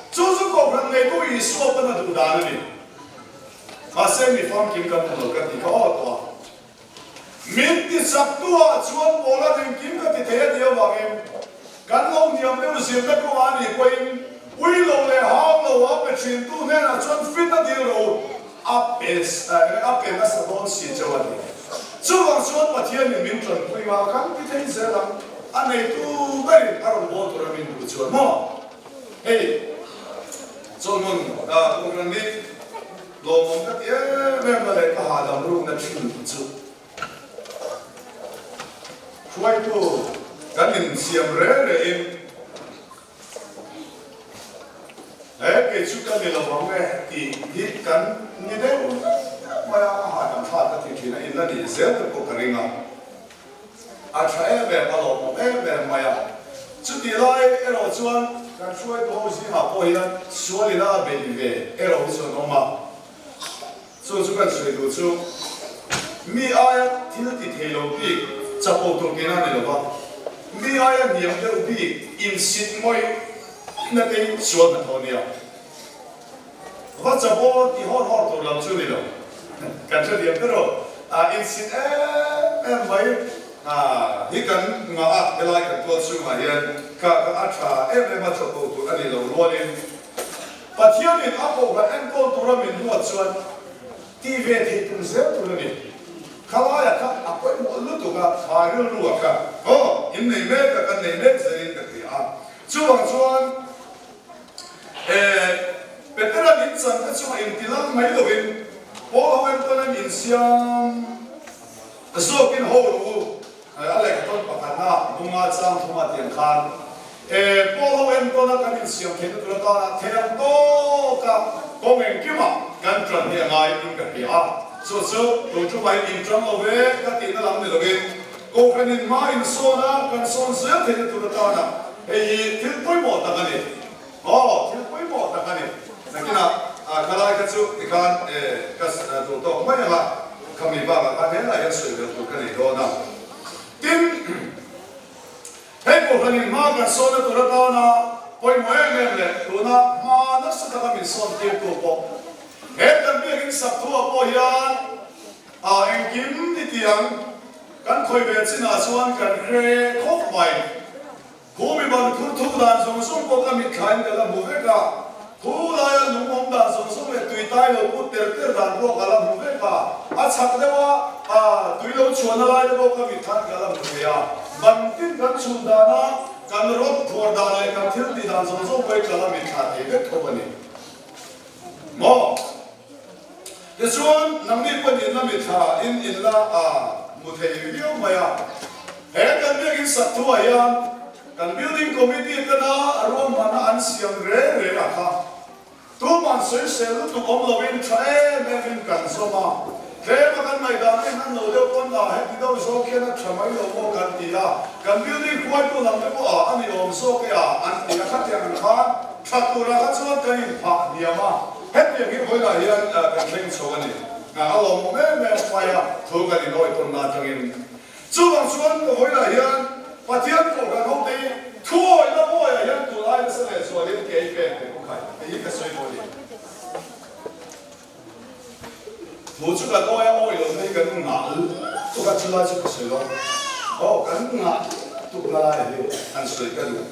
[SPEAKER 3] Chu chu Kohhran neitu Isua pawn a duh dan a ni. Mahse mi famkim kan hmu lo ka ti kha aw tawh a. Min ti chaktu ah chuan Paula rinkim ka ti thei a tih avangin kan lo hniam deuh zirna kawngah a nih pawhin ui lo leh hang lo a pe thintu hnenah chuan fit a dil rawh u, a pe a pe nasa dawn si cheu a ni. Chuvang chuan Pathianin min tanpui nga kan ti thei zel ang, a neitu berin a rawn bawl tura min duh chuan maw? Hei, Chawlhmun Kohhran hi. Lawmawm ka ti em em a leh ka hahdam rukna thin chu hruaitu kan insiam reng rehin he kei chu ka ni lo ang e tih hi kan ni deuh vek mai a, a hahdam thlak ka ti thin a, in la nih zel te pawh ka ring a. A tha em em, a lawmawm em em mai a. Chutih lai erawh chuan kan hruaitu ho zingah pawh hian sual ila a beih ve erawh hi chu an awm a. Chu chu kan sawi duh chu mi aia thil ti thei lo bik chapo tur tihna a ni lo va, mi aia hniam deuh bik insit ngawih na te hi sual hnathawh a nia. Va chapo ti hawr hawr tur lam chu ni lo. Kan hrethiam te rawh. A insit em em mai hi kan ngah a, helai kan tual chhungah hian kha kha a tha em em a chapo tur a ni lo rualin Pathianin a kohhran enkawl tura min ruat chuan ti ve theih tum zel tur a ni. Khalaiah kha a pawimawh lutuk a, tha rilru ah kha aw innei mek a, kan nei mek zelin ka ti a. Chuvang chuan. Eh, Petera min chan te chungah inti lang mai lovin Paul ho en pawn an insiam zawkin ho rawh u. A lehkha tawn pakhatna bunga chang thuma tiang khan eh, Paul ho en pawna kan insiam theihna tur atana thei ang tawka kawng engkima kan tan hi a ngai in ka hria a. Chu chu tun thu mai in tang lo ve ka tihna lam ni lovin Kohhranin hma insawn a, kan sawn zel theihna tur atana hei hi thil pawimawh tak a ni. Aw, thil pawimawh tak a ni. Nakinah khalai kha chu tikhan ka duh tawk mai ang a, khami bakah khan helai hian sawi belh tur ka nei dawn a. Tin, hei Kohhranin hma kan sawnna tur atana pawimawh em em leh tuna hma nasa taka min sawn tirtu pawh he kan biakinn sak thuah pawh hian A engkim ni tiang kan khawi ve chinah chuan kan hre khawp mai. Khu mi ban khur thuk dan zawng zawng pawh ka mitthlain ka la hmu vek a, khu laia lung awm dan zawng zawng leh tui tai lo put ter ter dan pawh ka la hmu vek a, a chhak deuha tui lo chhuahna lai te pawh ka mitthlain ka la hmu thei a. Ban tin kan chhun dana kan rawt khuar dan leh kan thil tih dan zawng zawng pawh hi ka la mitthla thei vek khawp a ni maw? Tichuan, nangni pawn in la mithla in in la a hmu thei viau mai a. He kan biakinn sak thuah hian kan building committee tena ruahmanna an siam reng reng a kha. Tuman sawisel lutuk awm loin tha em em in kan zawm a. Tlema kan ngaihdan a inhan lo deuh pawn a heti deuh zawk hian a tha mai lo maw kan ti a. Kan building huaitu lam te pawh a a ni awm zawk e a an ti a khatiang ang khan tha turah kha chuan kan inphah hniam a. Hetiang hi vawilah hian kan thleng chho a ni. A lawmawm em em mai a, thu kan inawih tawnna atangin. Chuvang chuan vawilah hian Pathian Kohhran hote hi thuawihna bawiah hian tun ai nasa leh zualin ke i pek teh u khai, tih hi ka sawi pawh a ni. Thu chu kan awi a, awi lohna hi kan nghah tuk a, chulai chu ka sawi lo. Aw, kan nghah tukna lai hi an sawi ka duh.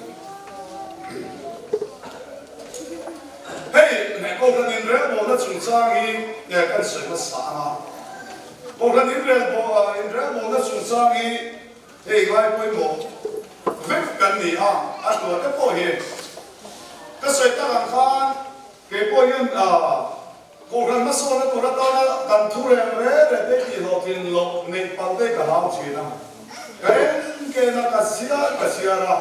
[SPEAKER 3] Hei Kohhran inrelbawlna chungchang hi kan sawi hmasa ang a. Kohhran inrelbawlna chungchang hi hei ngai pawimawh vek kan ni a, a hluah te pawh hi ka sawi tak ang khan kei pawh hian Kohhran hmasawnna tur atana kan thu reng reng reng te tihhlawhtlin loh neih palh te ka hlau thin a. Ka en ken a, ka chhiar ka chhiar a.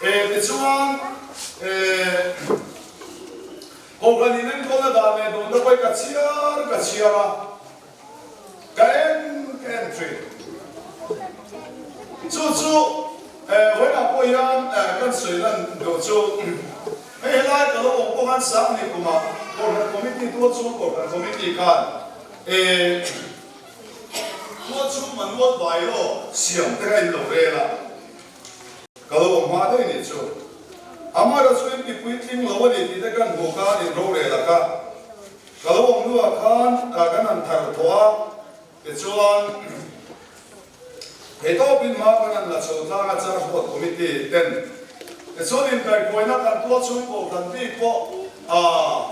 [SPEAKER 3] E tichuan e Kohhran in enkawlna dan leh duhna pawh hi ka chhiar ka chhiar a. Ka en ka en thin. Chu chu e vawiinah pawh hian kan sawi lan duh chu hei helai ka lo awm pawh khan Sangni kumah Kohhran Committee tual chhung Kohhran Committee khan e tual chhung manual bylaw siam te kha in lo rel a. Ka lo awm hma daih nih chu. Amaherawh chu in ti puitling lo a ni tih te kan hmuh khan in rorel a kha. Ka lo awm hnuah khan kan han thar thawh a, tichuan theitawpin hma kan han la chho tlang a Church Board Committee ten. Tichuan inkaihhruaina kan tual chhung kohhran bik pawh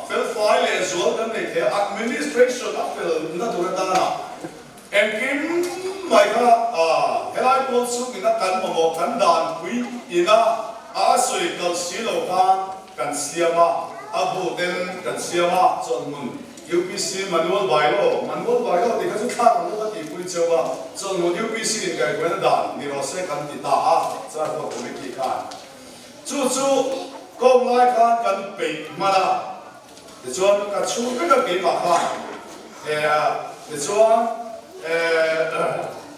[SPEAKER 3] fel fai leh zual kan nei thei a, administration a fel na tur atana Engkim mai kha helai pawl chhung ina kan mamawh kan danpui ina a sawi kal si lo khan kan siam a, a bu ten kan siam a, chuan hmun. UPC Manual Bylaw, Manual Bylaw tih kha chu thlak ang bawk a tihpui cheu a, Chawlhmun UPC inkaihhruaina dan ni rawh se kan ti ta a, Charhuat Committee khan chu chu kawm lai khan kan peih hman a, tichuan ka chhung vek a keimah khan tichuan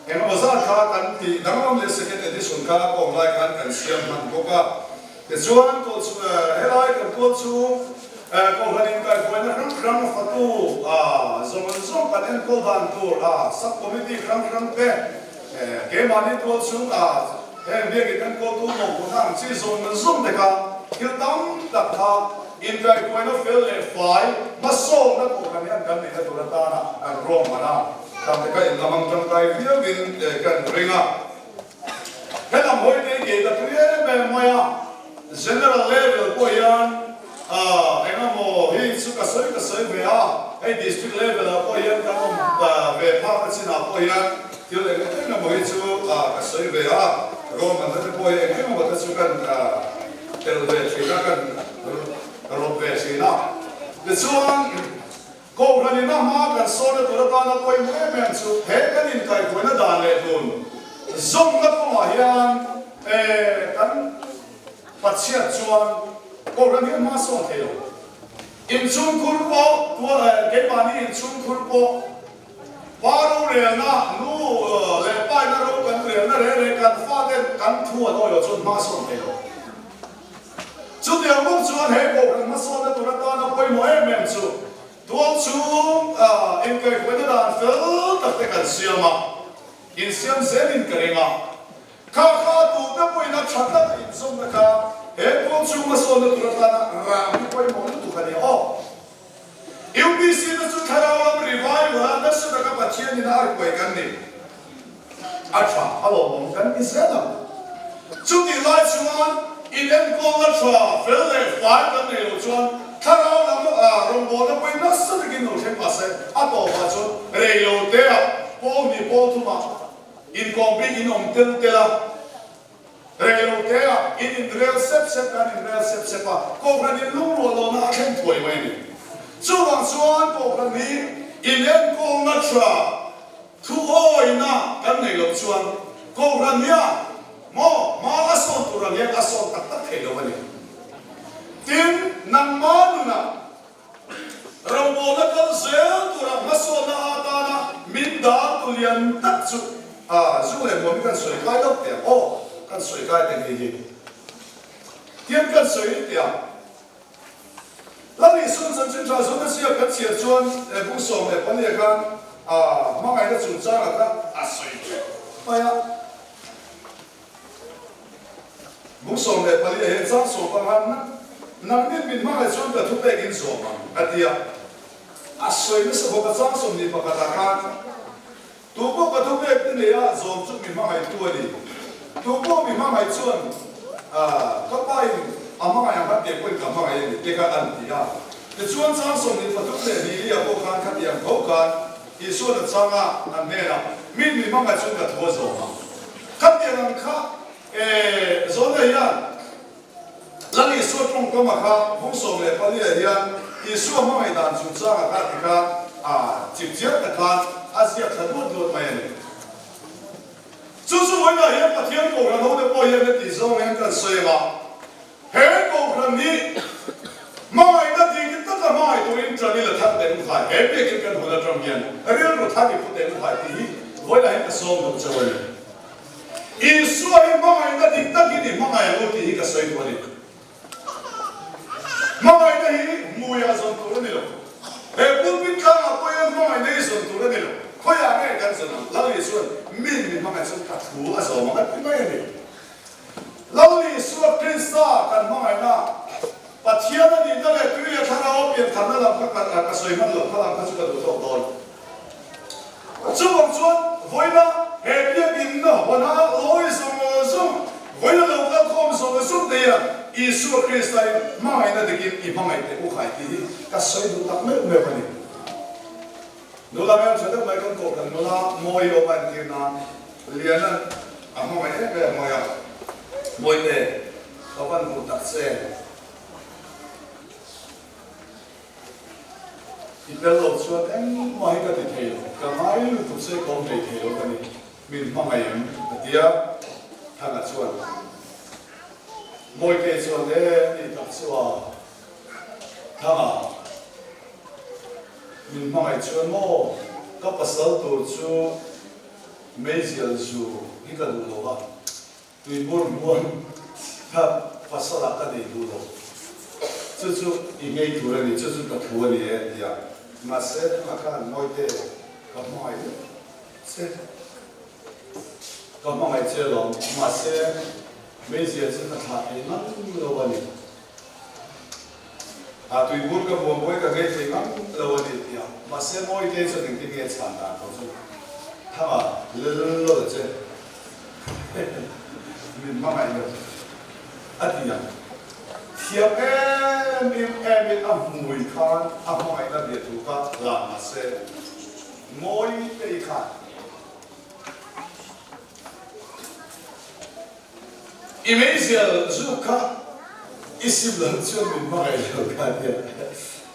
[SPEAKER 3] engemaw zat kha kan tih danglam leh second edition kha kawm lai khan kan siam hman bawk a. Tichuan, helai kan tual chu Kohhran inkaihhruaina hrang hrang fatu zawng zawng kan enkawl dan tur sub committee hrang hrang te, keimahni tual chhung heng biakin enkawltu mawhphurhna ang chi zawng zawng te kha thil tam tak kha inkaihhruaina fel leh fai hmasawmna Kohhran hian kan neihna tur atana kan ruahman a, tam te kha inlamang tangkai viauin kan ring a. Helam hawi te hi ka tui em em mai a, General level pawh hian engemaw hi chu ka sawi ka sawi ve a, hei District level ah pawh hian kan awm ve phak a chinah pawh hian thil eng engemaw hi chu ka sawi ve a, ruahmanna te pawh hi eng engemaw te chu kan tel ve thin a, kan rawt ve thin a. Tichuan. Kohhran in a hma kan sawna tur atana pawimawh em em chu he kan inkaihhruaina dan leh dun zawmna kawngah hian kan Pathian chuan Kohhran hi a hma sawn thei lo. Inchhungkhur pawh keimahni inchhungkhur pawh pa rorelna, nu leh paina ro kan relna reng reng kan faten kan thu an awih loh chuan hma sawn thei lo. Chutiang bawk chuan he Kohhran hmasawnna tur atana pawimawh em em chu tual chhung inkaihhruaina dan fel tak te kan siam a, insiam zelin ka ring a. Kha kha tute pawhin a tha tak a inzawmna kha he tual chhung hmasawnna tur atana rang hi pawimawh lutuk a ni aw. UPC te chu thlarau lam revival a nasa taka Pathianin a arkuai kan ni. A tha a lawmawm kan ti zel ang. Chutih lai chuan in enkawlna tha fel leh fai kan nei loh chuan thlarau lam rawngbawlna pawhin nasa takin lo thleng mahse a tawpah chuan rei lo teah pawl hnih pawl thumah inkawm bik in awm tel tel a. Rei lo te a, in inrel sep sep kan inrel sep sep a, Kohhran in lungrual lohna a thleng thuai mai a ni. Chuvang chuan Kohhran hi inenkawlna tha thuawina kan neih loh chuan Kohhran hian maw hma a sawn tur ang hian a sawn tak tak thei lo a ni. Tin, nangma nunah Rawngbawlna kal zel tura hmasawnna atana min dar tu lian tak chu a zu leh hmuam hi kan sawi kai lo teh ang aw, kan sawi kai teh ngei hi tian kan sawi teh ang. Lal Isuan chanchin tha zawhna ziak kan chhiar chuan bung 14 khan a hmangaihna chungchangah kha a sawi teuh mai a. Bung 14 ah hian chang sawm panga nangnin min hmangaih chuan ka thupek in zawm ang, a ti a. A sawi nasa bawk a, chang 21 ah khan, Tu pawh ka thupek te nei a, zawm chu mi hmangaihtu a ni. Tu pawh mi hmangaih chuan ka pa in a hmangaih ang khan kei pawhin ka hmangaih a ni, te kha an ti a. Tichuan chang 23 leh hnih li ah pawh khan khatiang tho khan Isuan a chang a, an hnenah, Mi mi hmangaih chuan ka thu a zawm ang. Khatiang ang kha e Zawna hian Lal Isua tawngkama kha vung 14 ah hian Isua hmangaih dan chungchanga kha ti khan a chipchiar tak khan a ziak thla duat duat mai a ni. Chu chu vawiinah hian Pathian Kohhran hote pawh hian heti zawng hian kan sawi ang a, He Kohhran hi hmangaihna dik taka hmangaih turin ṭan i la thar teh luhai, he biakin kan hun aṭang hian rilru thar i pu teh luhai tih hi vawilah hian ka sawm duh chauh a ni. Isua hi hmangaihna dik takin i hmangaih ang u tih hi ka sawi duh a ni. Hmangaihna hi hmuiah zawn tur a ni lo. He pulpit tlangah pawh hian hmangaihna hi zawn tur a ni lo. Khawiah nge kan zawn ang? Lal Isua'n min min hmangaih chuan ka thu a zawm ang a ti mai a ni. Lal Isua Krista kan hmangaihna, Pathian a nihna leh tui leh thlarau a pian tharna lam kha ka sawi hman lo, kha lam kha chu ka duh tawk dawn. Chuvang chuan vawiina he biakinna hawna lawi zawng zawng, vawiina lo kal khawm zawng zawng te hian Isua Krista in hmangaihna dikin i hmangaih teh u khai tih hi ka sawi duh tak meuh meuh a ni. Nula hmeltha deuh mai kan kohhran nula mawi awm a entir nan Lianan a hmangaih em em mai a, Mawite, ka van duh tak che. I tel lo chuan engmah hi ka ti thei lo, ka ngai lutuk che ka awm hlei thei lo ka ni, min hmangaih em? a ti a, Thanga chuan Mawitei chuan e ni tak chu a, Thanga min hmangaih chuan maw ka pasal tur chu meizial zu hi ka duh lo va, Tuibur hmuan kha pasalah ka nei duh lo. Chu chu i ngei tur a ni, chu chu ka thu a ni e, ti a. Mahse, tunah khan Mawite ka hmangaih deuh che. Ka hmangaih che alawm. Mahse, meizia chu ka thlah thei ngam lo a ni. A tuibur ka buam pawhin ka ngei thei ngam lo a ni, ti a. Mahse, Mawite chuan engtin nge chhan dan tawh chu Thanga lel lawlh che. Min hmangaih lo a ti ang. Thiam em em emin a hmui khan a hmangaihna bia thu kha la mah se, ngawi te i khan. I meizial zuk kha i sim lo chuan min hmangaih lo kha nia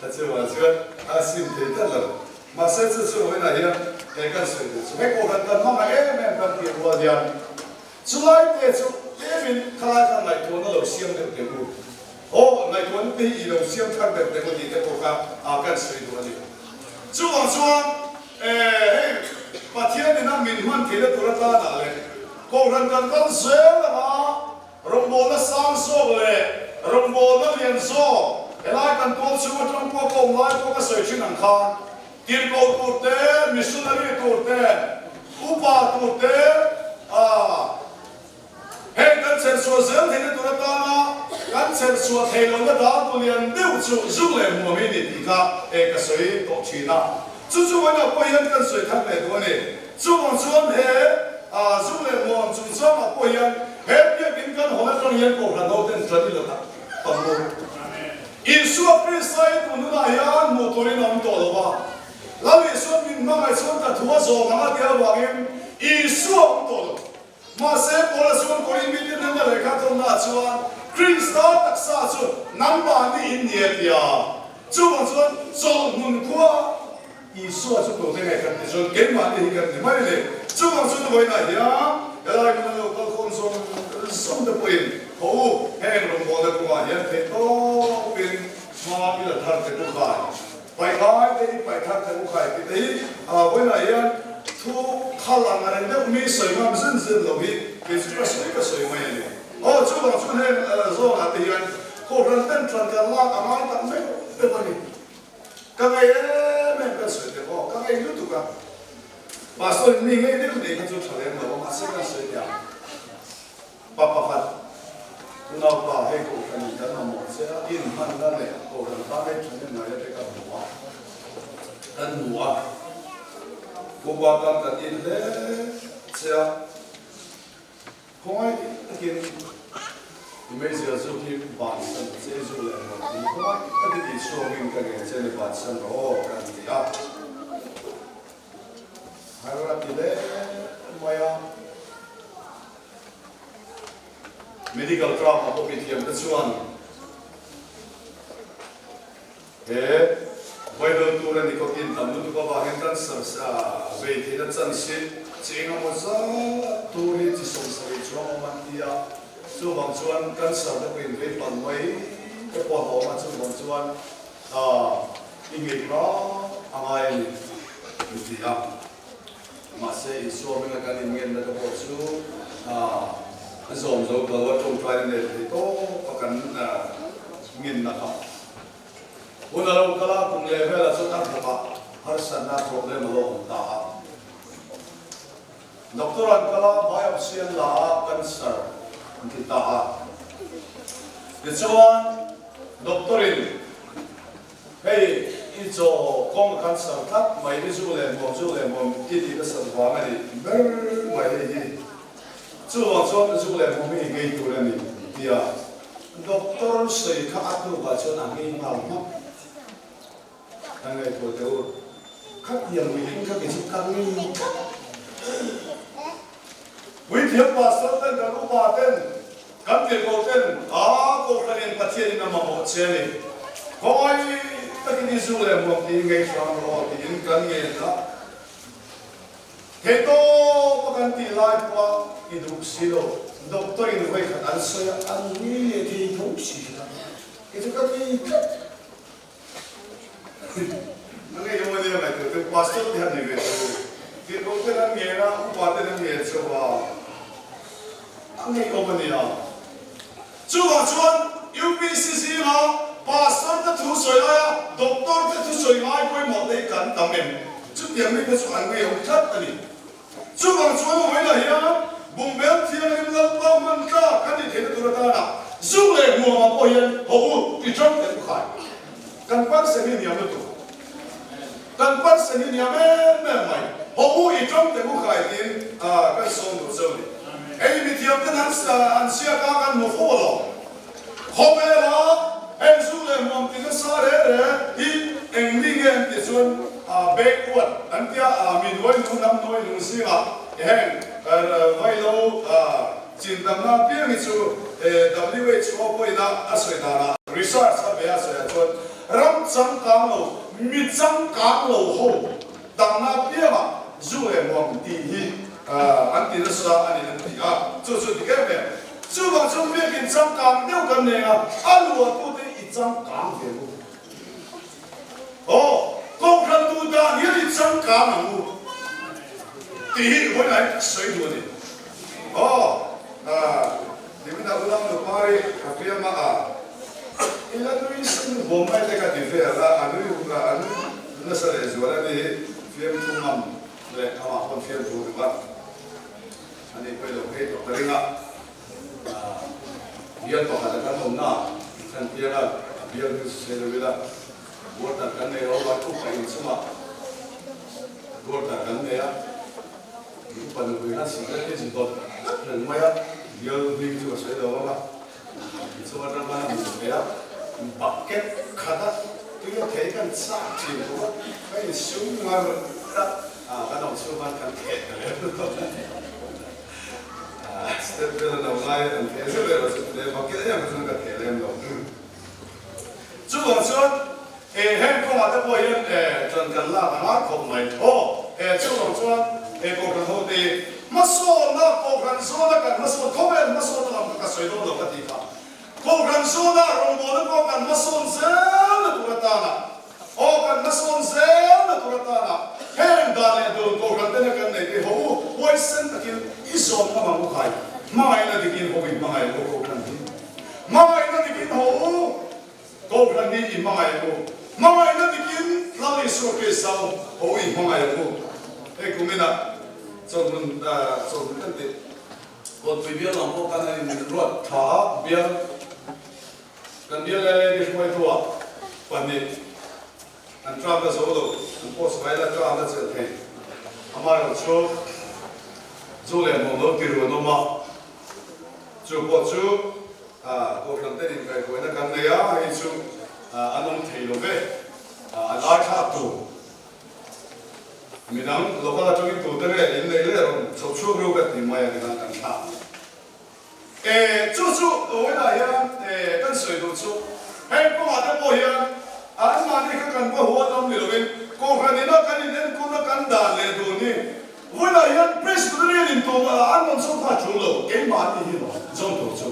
[SPEAKER 3] a chuvang chuan a sim thei tlat lo. Mahse chu chu vawiinah hian he kan sawi duh chu hei kohhran kan hmangaih em em kan tih rual hian chulai te chu tlemin khalai khan ngaihtuahna lo siam deuh teh u. Aw ngaihtuahna te hi i lo siam thar deuh teh u tih te pawh kha kan sawi duh a ni. Chuvang chuan hei Pathian ina min hman theihna tur atanah leh kohhran kan kal zel anga Rawngbawlna sang zawk leh rawngbawlna lian zawk helai kan tual chhung atang pawh ka awm lai pawh ka sawi thin ang khan tirhkoh tur te, missionary tur te, upa tur te ah heng kan chherchhuah zel theihna tur atana kan chherchhuah theih lohna dal tu lian deuh chu zuk leh hmuam hi ni tih kha e ka sawi tawh thin a. Chu chu vawiinah pawh hian kan sawi khat leh duh a ni. Chuvang chuan he zuk leh muam chungchangah pawh hian he biakinn kan hawn atang hian Kohhran ho ten tan i la tak tam u. Isua Krista hi tun hunah hian hmuh turin a awm tawh lo va. Lal Isuan min hmangaih chuan ka thu a zawm ang a tih avangin Isua a awm tawh lo. Mahse, Paula chuan Korin mite hnena lehkha thawnnaah chuan Krista taksa chu nangmahni in ni a ti a. Chuvang chuan chawlhhmun khua Isua chu tute nge kan ti chuan keimahni hi kan ti mai a ni. Chuvang chuan vawiinah hian helai hmuna lo kalkhawm zawng zawng te pawhin tho u, heng rawngbawlna kawngah hian theih tawpin hma i la thar te u khai. Paihai te hi paih thar te u khai tih te hi vawiinah hian thu khal ang reng deuh mi sawi ngam zen zen lo hi kei chu ka sawi ka sawi mai a ni. Aw chuvang chuan heng zawnah te hian Kohhran ten tlan kan lak a ngai tak meuh meuh a ni. Ka ngei em em kan sawi teh aw, ka ngei lutuk a. Pastor in mi ngei deuh nei kha chu tha lem lo a, mahse kan sawi teh ang. Pa pakhat, Unaupa, hei Kohhran in kan mamawh che a, i inhmanna leh Kohhran tan hei thahnem ngaia te ka hmu a, kan hmu a. Pupa tan kan in hle che a. Khawngaih takin i meizial zuk hi bansan che i zuk leh emaw tih khawngaih takin Isua hming ka ngen che ni bansan rawh aw kan ti a. Har a ti hle mai a. Medical term ah pawh mithiam te chuan he Bible tur a nicotine tam lutuk avangin cancer vei theihna chance hi chi engemaw zat tur hi chi 70 chuang awm an ti a, chuvang chuan cancer te pawhin vei palh mai te pawh a hlawm a, chuvang chuan i ngei hram a ngai a ni an ti a. Mahse Isua hminga kan inngenna te pawh chu a zawm zo ta lo a, tawngtaina nen thei tawp a kan ngenna kha. Hun a lo kal a, kum leh velah chuan a thawkah harsatna problem a lo awm ta a. Doctor an kal a, biopsy an la a, cancer an ti ta a. Tichuan doctor in hei i chaw kawng a cancer tlat mai, i zu leh hmuam, zu leh hmuam i tih nasat vang a ni ber mai hei hi. Chuvang chuan zu leh hmuam hi i ngei tur a ni tia Doctor sawi kha a tlukah chuan a ngei nghal hmak. Kan ngaihtuah teh u. Khatiang mihring kha kei chu ka ngei tlat. Puithiam pastor ten kan upa ten kan tirhkoh ten a Kohhranin Pathianin a mamawh che a ni. Khawngaih. takin i zu leh hmuam tiin ngei hram rawh aw tiin kan ngen a. Theihtawp a kan tih lai pawha i duh si lo, doctor in vawi khat an sawi a, an nui leh thei tho si a, kei chu ka ngei tlat. A ngei emaw nia ngaihtuah te pastor te han ni ve tho, tirhkoh ten an ngen a, upa ten an ngen chauh a, a ngei awm a nia. Chuvang chuan UPC zinga Pastor te thu sawi laia Doctor te thu sawi ngai pawimawh te hi kan tam em? Chutiang mi kha chu an ngeiawm tlat a ni. Chuvang chuan vawilah hian Bungbel Thianghlim Lalpa hman tlak kan nih theihna tur atana zu leh hmuamah pawh hian haw u ti ṭang teh u khai. Kan parsen hi niam lutuk. Kan parsen hi niam em em mai. Haw u i ṭang teh u khai tiin kan sawm duh cheu ni. Hei mithiam ten an an ziak a kan hmu fo alawm. Khawvela heng zu leh hmuam ti nasa re re hi eng mi nge an tih chuan backward an tia mi nuai nu hnam nuai nung zingah heng vailo chintamna apiang hi chu WHO pawhin a a sawi danah research a be a sawi ah chuan ram changkang lo mi changkang lo ho Damna apiangah zu leh hmuam tih hi an ti nasa a ni an ti a, chu chu dik em em. Chuvang chuan biakin changkang deuh kan nei a, a luahtute i changkang ve u. Aw, Kohhran duh dan hian i changkang ang u tih hi vawiin ah sawi duh a ni. Aw, nimin ah Ulam Nupari a piang a, i la nui sin bawm mai te ka ti vel a, a nui a nui. Nasa leh zual a ni hi fiamthu ngam leh amah pawn fiamthu duh a, a nih pawh i lo phei tawh ka ring a. Bial pakhat a kan awmna ah thlan piang a, a bial hming chu sawi lo ila, Guarder kan nei lo a, upa inchungah Guarder kan nei a, upa nupui khan sikret hi zu dawt tlat reng mai a, bial hming chu ka sawi lo ang a. Tichuan atang khan a hmu thei a, bucket khata tui a thei kan chak thin bawk a, ka insum ngar a, kan awm chhung khan kan theh ta lem lo. Step vel a lo ngai an theh zeuh erawh chu tule bucket em chuan ka theh lem lo. Chuvang chuan heng kawngah te pawh hian ṭan kan lak a ngai khawp mai. Aw, chuvang chuan Kohhran hote hi hmasawnna, Kohhran zawna kan hmasawn, khawvel hmasawnna lam kha ka sawi dawn lo ka tih kha. Kohhran zawna rawngbawlna pawh kan hmasawn zelna tur atana, aw kan hmasawn zelna tur atana heng dan leh dun Kohhran tena kan nei te ho u huaisen takin i zawm ngam ang u khai. Hmangaihna dikin ho i hmangaih lo Kohhran hi. Hmangaihna dikin ho u. Kohhran hi i hmangaih ang u. Hmangaihna dikin Lal Isua Krista u ho i hmangaih ang u. Hei kuminah chawlhmun chawlhmun kan tih Kawtpui bial lam pawh khan an in ruat tha a, bial kan bial LAD hruaitu-ah pahnih an term la zo lo, an post ngai la term la chelh thei. Amaherawhchu zu leh hmuam lo ti ruan awm a, chu pawh chu Kohhran ten inkaihhruaina kan nei a, hei chu an awm thei lo ve. A lai thlak tur midang local atangin tute nge in nei leh rawn chho chhuak reuh ka ti mai a tikhan kan thlak. E chu chu vawiinah hian kan sawi duh chu heng kawngah te pawh hian anmahni kha kan va huat awm ni lovin Kohhran ina kan inenkawl kan dan leh dun hi Vawiinah hian Presbyterian in tumah an rawn chho kha a tul lo, keimahni hi rawn zawm tur chu.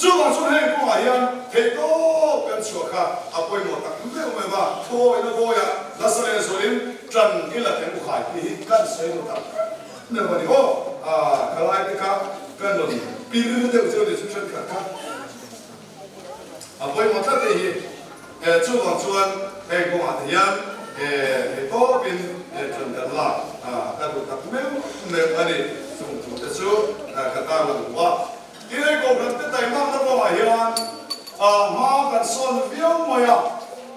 [SPEAKER 3] Chuvang chuan heng kawngah hian theihtawp kan chhuah kha a pawimawh tak meuh meuh a, thuawina vawiah nasa leh zualin tan i la teng ukhai tih hi kan sawi lo tak meuh a ni aw. Khalai te kha kan rawn pir deuh chu a ni chu thenkhat kha a pawimawh tlat hei hi. Chuvang chuan heng kawngah te hian theihtawpin ṭan kan lak ka duh tak meuh meuh a ni. Chung thu te chu ka tarlang duh a. Tin hei Kohhran te taimakna kawngah hian hma kan sawn viau mai a.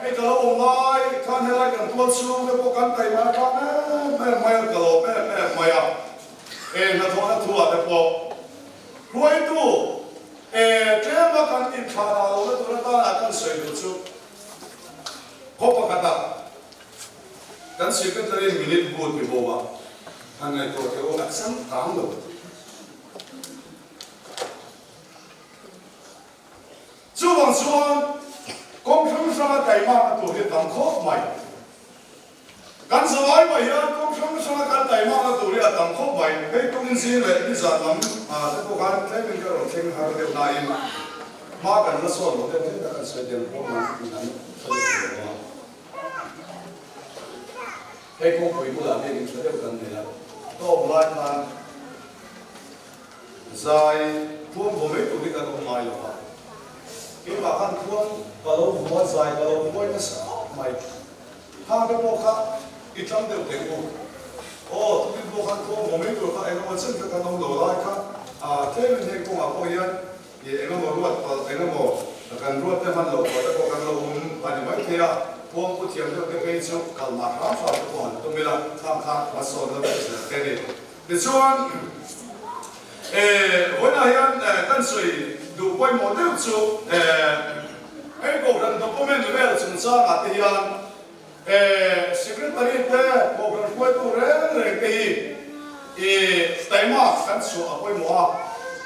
[SPEAKER 3] Hei ka lo awm lai khan helai kan tual chhung te pawh kan taima tlang em em mai a, ka lawm em em mai a. Hnathawhna thu ah te pawh hruaitu E, tlema kan inthlah dah lohna tur atana kan sawi duh chu khaw pakhatah kan secretary minute boot ni bawm a, han ngaihtuah teh u, a changkang lo. Chuvang chuan kawng hrang hranga. hranga taimakna tur hi a tam khawp mai. Kan zalai mai hian kawng hrang hranga kan taimakna tur hi a tam khawp mai. Hei tungin zing leh nizan lam te pawh khan tlemin ka rawn thleng har deuh nain hma kan la sawn lo deuh hlek a, kan sawi tel pawh nan an sawi thei lo a. Hei kawngpui bulah biakin tha deuh kan nei a, tawp lai khan zai khuam vaw mai tur hi kan awm ngai lo a, keimah khan khuam ka lo vua zai ka lo phuai nasa khawp mai. Khang te pawh kha i tang deuh teh u. Aw, tukin pawh khan khuam vaw mai tur kha engemaw chen kha kan awm lo lai kha tlemin heng kawngah pawh hian I engemaw ruat palh engemaw kan ruat te hman loh palh te pawh kan lo awm a ni maithei a, khuang pu thiam deuh te phei chu kal mah hram hram te pawh han tum ila, khang kha hmasawn na vek zel te a ni. Tichuan, e vawiinah hian kan sawi duh pawimawh deuh chu e hei Kohhran document vel chungchangah te hian e Secretary te Kohhran hruaitu reng reng te hi e taima kan chhuah a pawimawh a,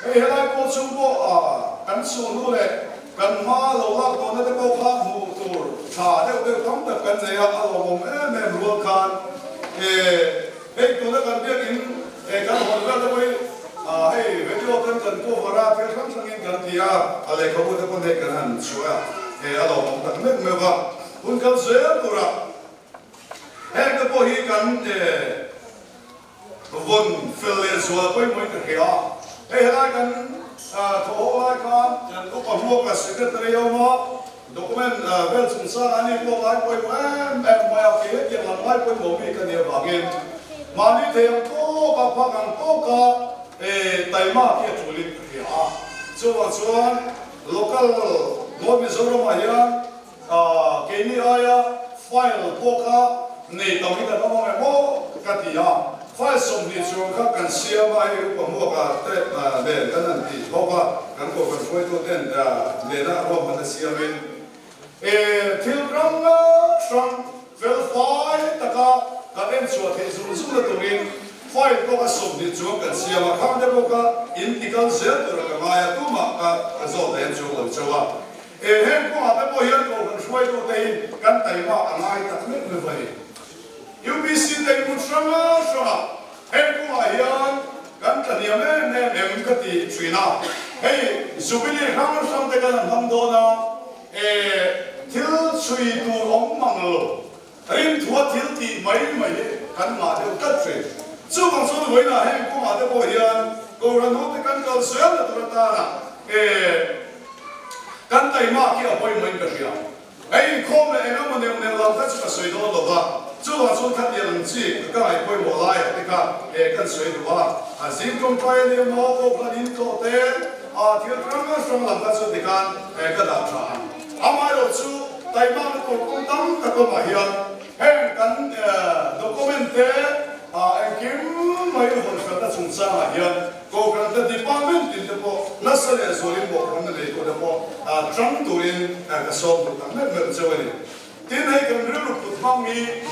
[SPEAKER 3] hei helai pawh chung pawh kan chhuah hnu leh kan hma lo lak tawhna te pawh kha hmuh tur tha deuh deuh tam tak kan nei a, a lawmawm em em rual khan e hei tuna kan biakin e kan hawn vel te pawh hi hei video ten kan cover a, thil hrang hrangin kan ti a, a lehkhabu te pawn hei kan han chhuah a, e a lawmawm tak meuh meuh a. Hun kal zel turah heng te pawh hi kan vawn fel leh zual pawimawhin ka hria a. Hei helai kan thawhho lai khan kan upa hmuaka secretary a awm a, document vel chungchang a ni pawh ngai pawimawh em em mai a, kei hetiang lam ngai pawimawh mi ka nih avangin mahni thei ang tawka phak ang tawka taima khi a tulin ka hria a. Chuvang chuan local North Mizoramah hian Keini aia file pawh kha nei tam hi kan awm ang em aw ka ti a, file 20 chuang kha kan siam a, hei upa hmuaka te nen kan han ti bawk a, kan kohhran hruaitu ten nena ruahmanna siamin thil hrang hrang fel fai taka kan en chhuah theih zung zungna turin file pawh kha 20 chuang kan siam a, khang te pawh kha in ti kal zel tura ka ngai a, tumah ka zawt leh en chuang lo chauh a. He heng kawngah te pawh hian Kohhran hruaitute hi kan taima a ngai tak meuh meuh a ni. UPC te hi hmun hrang hrangah heng kawngah hian kan tlahniam em em em ka ti thin a. Hei Jubilee hrang hrang te kan han hmang dawn a, e thil chhui tur awm mang lo, rinthua thil tih mai mai hi kan ngah deuh tlat thin. Chuvang chuan vawiinah heng kawngah te pawh hian Kohhran hote kan kal zel na tur atana e Kan taima khi a pawimawhin ka hria. Hei inkhawm leh eng emaw neuh neuh lam kha chu ka sawi dawn lo va, chuvang chuan khatiang ang chi ka ngaihpawimawh laiah te kha he kan sawi duh a, a zing tawngtai a nia maw pawh khan in tlawh te a thil hrang hrang lam kha chu tikhan he ka dah tha ang. Amaherawh chu taimakna tur kawng tam tak awmah hian heng kan document te engkim mai hawnhranna chungchangah hian Kohhran te department tin te pawh nasa leh zualin mawhphurhna nei tur te pawh tang turin ka sawm duh tak meuh meuh cheu a ni. Tin, hei kan rilru put hmang hi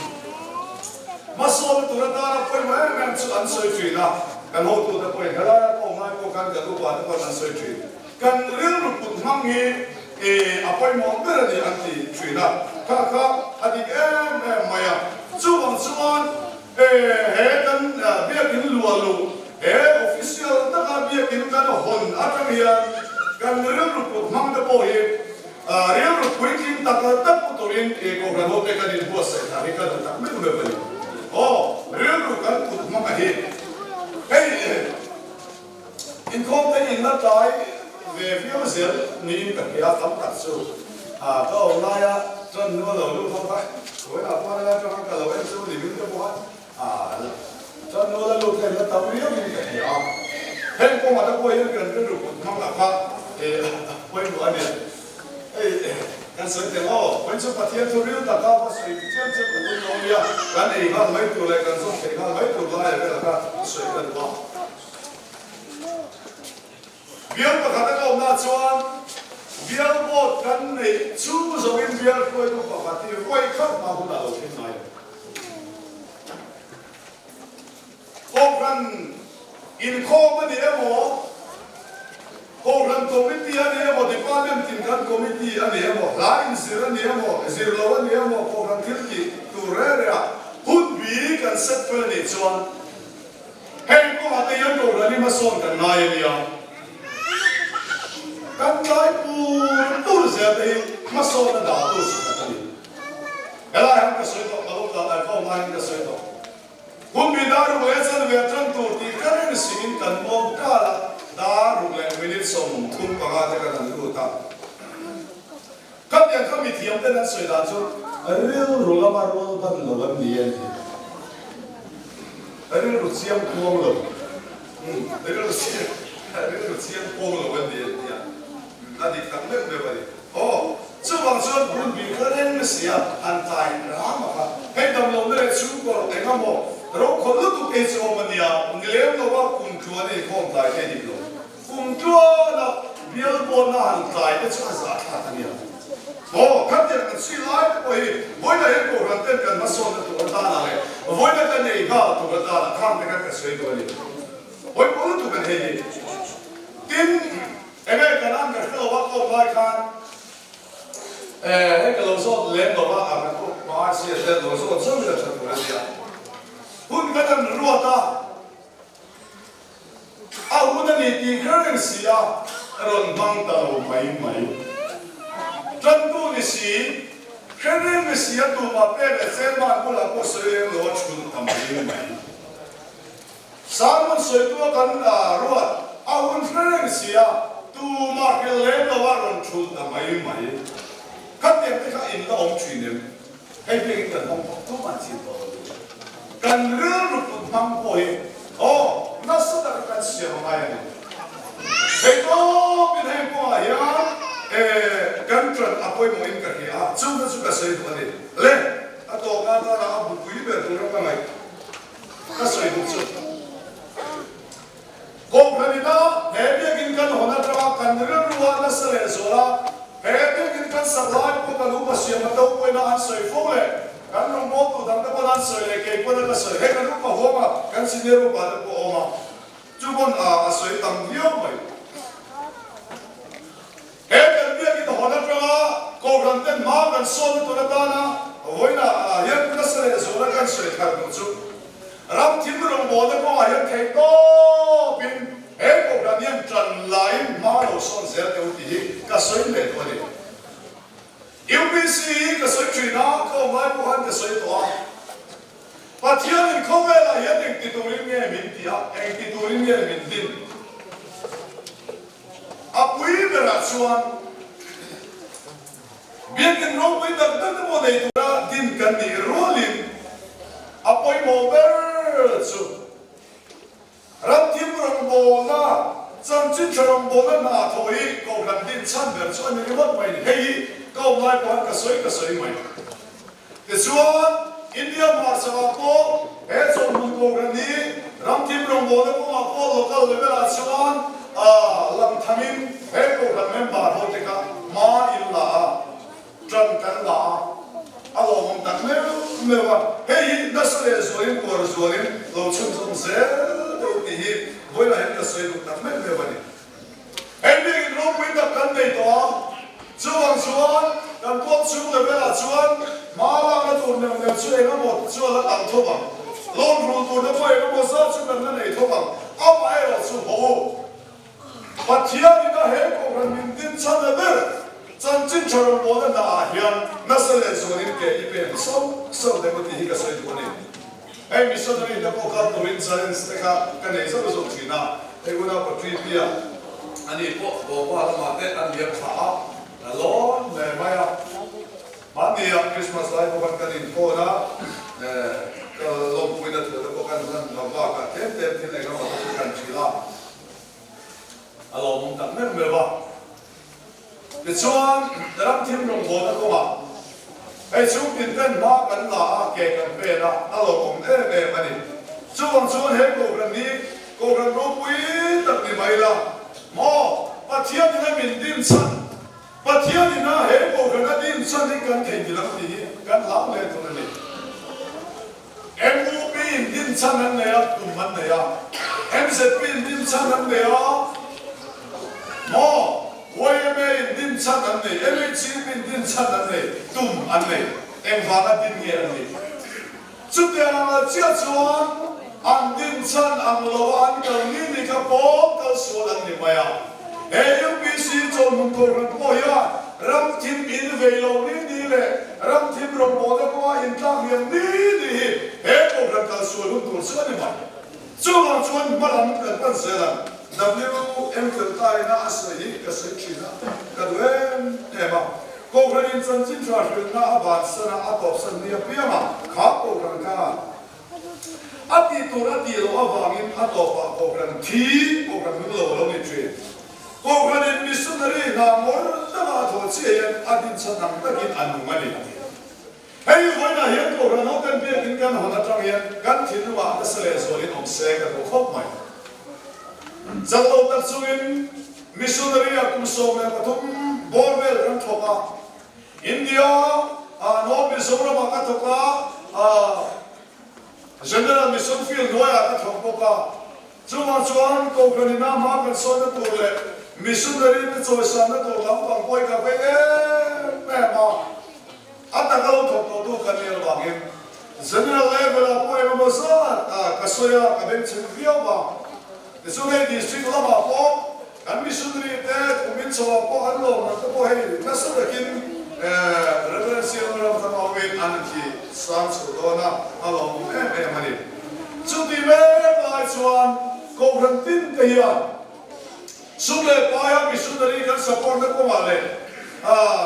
[SPEAKER 3] hmasawnna tur atana pawimawh em em chu an sawi thin a, kan hotute pawhin helaia ka awm lai pawh khan kan upa te pawhin an sawi thin. Kan rilru put hmang hi a pawimawh ber a ni an ti thin a, kha kha a dik em em mai a. Chuvang chuan he kan biakin luah luh He official taka biakin kan hawn atang hian kan rilru put hmang te pawh hi rilru puitling tak tak pu turin i Kohhran hote kan inbuatsaih thla hi ka duh tak meuh meuh a ni. Aw, rilru kan put hmang a hi hei inkhawm te in la tlai ve viau zel niin ka hria tam tak chu ka awm laia chuan nu a lo lut ho kha vawiinah pawh a atanga ka lo en chu ni min te pawh a Chuan nu la lut hian la tam riau in ka hria a, heng kawngah te pawh hian kan rilru kut hmang lah kha pawimawh a ni. Hei kan sawi teh aw, vawiin chu Pathian thu ril taka va sawi chiam chiam ka tum lo nia, kan ei nghal mai tur leh kan zawm thei nghal mai tur laia vel kha sawi ka duh a. Bial pakhat a ka awmna chuan bial board kan neih chu zawin bial hruaitu pakhat hi vawi khat hma hunah lo thleng ngai lo. Kohhran inkhawm a ni emaw? Kohhran committee a ni emaw, department tin kan committee a ni emaw, hla inzir a ni emaw, zir lo a ni emaw, kohhran thil tih tur reh reh ah hun bi kan set fel a nih chuan heng kawngah te hian kohhran hi hmasawn kan ngai a nia. Kan tlai pur pur zel te hi hmasawn a dah tur chu khat a ni. Helai han ka sawi tawh, ka lo tlan ai fo ngaiin ka sawi tawh. Hun bi dar ruk leh chanve a tan tur tih ka reng singin kan awm kal a, dar ruk leh minute 35 te kan han lut a. Khatiang kha mithiam ten an sawi dan chu rilru lama rual ban lo an ni an ti. Rilru chiang kuang lo, rilru chiang, rilru chiang kuang lo an ni an ti a, a dik tak meuh meuh a ni. Aw, chuvang chuan hun bik kha reng si a, han tlai ram a kha. Hei damlohna leh chhungkaw eng emaw rokhawlh lutuk ei chu awm a nia, ni lem lo a kum tluan ei khawm tlai te dik lo. Kum tluan a bial pawnna han tlai te chu a zah thlak a nia. Aw, khatiang kan chhui lai te pawh hi vawiina hian Kohhran ten kan hmasawnna tur atana leh vawiina kan ei nghal tur atana khang te khan ka sawi duh a ni. Pawimawh lutuk an hei hi. Tin. Enge kan an ka hrelo a kawm lai khan eh hei ka lo zawt lem lo va a kan pawh hma si a hriat lo zawt zawt in a tha tur a nia. Hun kan an ruat a, a hun a ni tih kher reng si a rawn hmang ta lo mai mai. Tantu ni si, hre reng ni si a tumah pek leh chelman bulah pawh sawi lem lo a thulh ta mai mai. Sermon sawitu a kan ruat a hun hre reng si a, tumah hrilh lem lo a rawn thulh ta mai mai. Khatiang te kha in la awm thin em? Hei biakin kan hmang tawh tum an chin tawh lo ni. Kan rilru put hmang pawh hi aw nasa taka kan siam a ngai a ni. Hei tawpin heng kawngah hian kan ṭan a pawimawhin ka hria a, chung te chu ka sawi duh a ni. Le, a tawpna atana a bupui ber tura ka ngaih. Ka sawi duh chu Kohhran ina he biakin kan hawn atanga kan rilru a nasa leh zual a, he biakin kan sak lai pawh kan upa siam a to pawhin a an sawi fo leh kan rawngbawltu dang te pawn an sawi leh kei pawn a ka sawi hei kan upa huam a kan senior upa te pawh a awm a chu pawn a sawi tam viau mai. He kan biakin hawn atanga Kohhran ten hma kan sawn tur atana vawiinah hian nasa leh zuala kan sawi thar duh chu ram thim rawngbawlna kawngah hian theih tawpin he Kohhran hian tan laiin hma lo sawn zel teh u tih hi ka sawi leh duh a ni. UPC hi ka sawi thin a, ka awm lai pawh khan ka sawi tawh a. Pathianin khawvelah hian engti turin nge min ti a, engti turin nge min din? A pui berah chuan biakin ropui tak tak te pawh nei tura din kan nih rualin a pawimawh ber chu ramthim rawngbawlna, chanchin tha rawngbawlna hna thawh hi kohhran din chhan ber chu a ni ringawt mai a ni. Hei hi ka awm lai pawh hian ka sawi ka sawi mai. Tichuan, India hmarchhakah pawh he chawlhmun kohhran hi ramthim rawngbawlna kawngah pawh local level ah chuan lang thamin he kohhran member ho te kha hma in la a, tan kan la a, a lawmawm tak meuh meuh a. Hei hi nasa leh zualin kuar zualin lo chhunzawm zel deuh tih hi vawilah hian ka sawi duh tak meuh meuh a ni. Hei biakin ropui tak kan nei tawh a, chuvang chuan kan pawt chhung level ah chuan hma lakna tur neuh neuh chu eng emaw chu a la tam thawp ang. Loan rul turna pawh eng emaw zat chu kan la nei thawp ang. Amaherawh chu haw u. Pathianin a he kohhran min din chhan la ber chanchin tha rawngbawlna hna ah hian nasa leh zualin ke i pen sauh sauh deuh a tih hi ka sawi duh a ni. Hei missionary hna pawh kal turin challenge te kha ka nei zauh zauh thin a, hei unau Patricia ani pawh Goa lamah te an liam thla a, a lawn hle mai a. Mahni ah Christmas lai pawh khan kan inkawn a, ka lawmpuina thu te pawh kan hlan lo bakah tlem tlem thil eng emaw te chu kan hrilh a, a lawmawm tak meuh meuh a. Tichuan, ramthim rawngbawlna kawngah hei chhungtin ten hma kan la a, ke kan pen a, a lawmawm em em a ni. Chuvang chuan he Kohhran hi Kohhran ropui tak ni mai la maw? Pathianin a min din chhan, Pathianin a he Kohhran a din chhan hi kan thei ni lo tih hi kan hlau hle tur a ni. MUP in din chhan an nei a, tum an nei a. MZP in din chhan an nei a. Maw? YMA in din chhan an nei, MHCP in din chhan an nei, tum an nei. Engvanga din nge an nih? Chutiang ang lo chiah chuan an din chhan ang lo a an kal ni ni kha pawm kal sual an ni mai a. He UPC chawlhmun kohhran pawh hian ram thim in vei lo ni ni leh ram thim rawngbawlna kawnga intlak hliam ni ni hi he kohhran kal sual hun tur chu a ni mai. Chuvang chuan hma lam kan pan zel ang. WM Feltaina a sawi hi ka sawi thin a, ka duh em em a. Kohhran in chanchin tha hrilhna a bansan a, a tawpsan ni apiang a, kha kohhran kha a tih tur a tih loh avangin a tawpah kohhran thi, kohhran nung lo a lo ni thin. Kohhran in missionary hna ngawr danga a thawh chiah hian a dinchhan ang takin a nung a ni a ti. Hei vawiinah hian Kohhran ho kan biakin kan hawn atang hian kan thinlungah nasa leh zualin awm se ka duh khawp mai. Chak lo tak chungin missionary ah kum 13 bawr vel kan thawk a, India ah North Mizoram ah ka thawk a, General Mission Field hnuaiah ka thawk bawk a. Chuvang chuan Kohhran ina hma kan sawnna tur leh missionary te chawisanna tur lampang pawh hi ka vei em em a. A taka lo thawk tawh tu ka nih avangin General level ah pawh engemaw zat ka sawi a, ka bengchheng viau a. Tichuan hei district lamah pawh kan missionary te kumin chho ah pawh an lawmna te pawh hei nasa takin Reverend Siam Ramthanga awin an thi sang chho dawn a, a lawmawm em em a ni. Chuti mek lai chuan Kohhran tin te hian sum leh paia missionary kan support na kawngah leh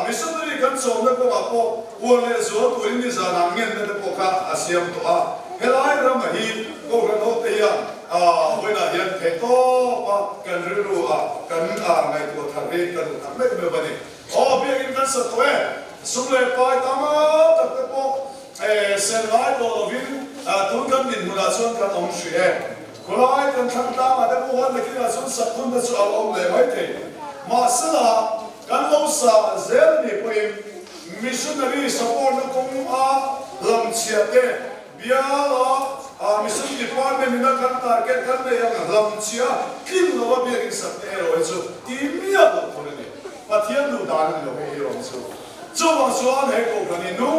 [SPEAKER 3] missionary kan chawmna kawngah pawh uar leh zual turin nizanah ngenna te pawh kha a siam tawh a. Helai rama hi Kohhran ho te hian vawiinah hian theih tawp a kan rilru a kan ngaihtuah thar hi ka duh tak meuh meuh a ni. Aw biakin kan sa tawh e, sum leh pai tam tak te pawh Sen ngai tawh lovin tun kan dinhmunah chuan kan awm hrih e. Khawlai kan thlang tlangah te pawh huan nakinah chuan sakhun te chu a lo awm leh mai thei. Mahsela kan lo sa zel a nih pawhin missionary support na kawng a hlamchhiah te biala mission department ina kan target kan nei ang hlamchhiah tlin lova biakin sak te erawh hi chu ti miah loh tur a ni. Pathian duh dan a ni lo hei hi rawng chu. Chuvang chuan he kohhran hi nu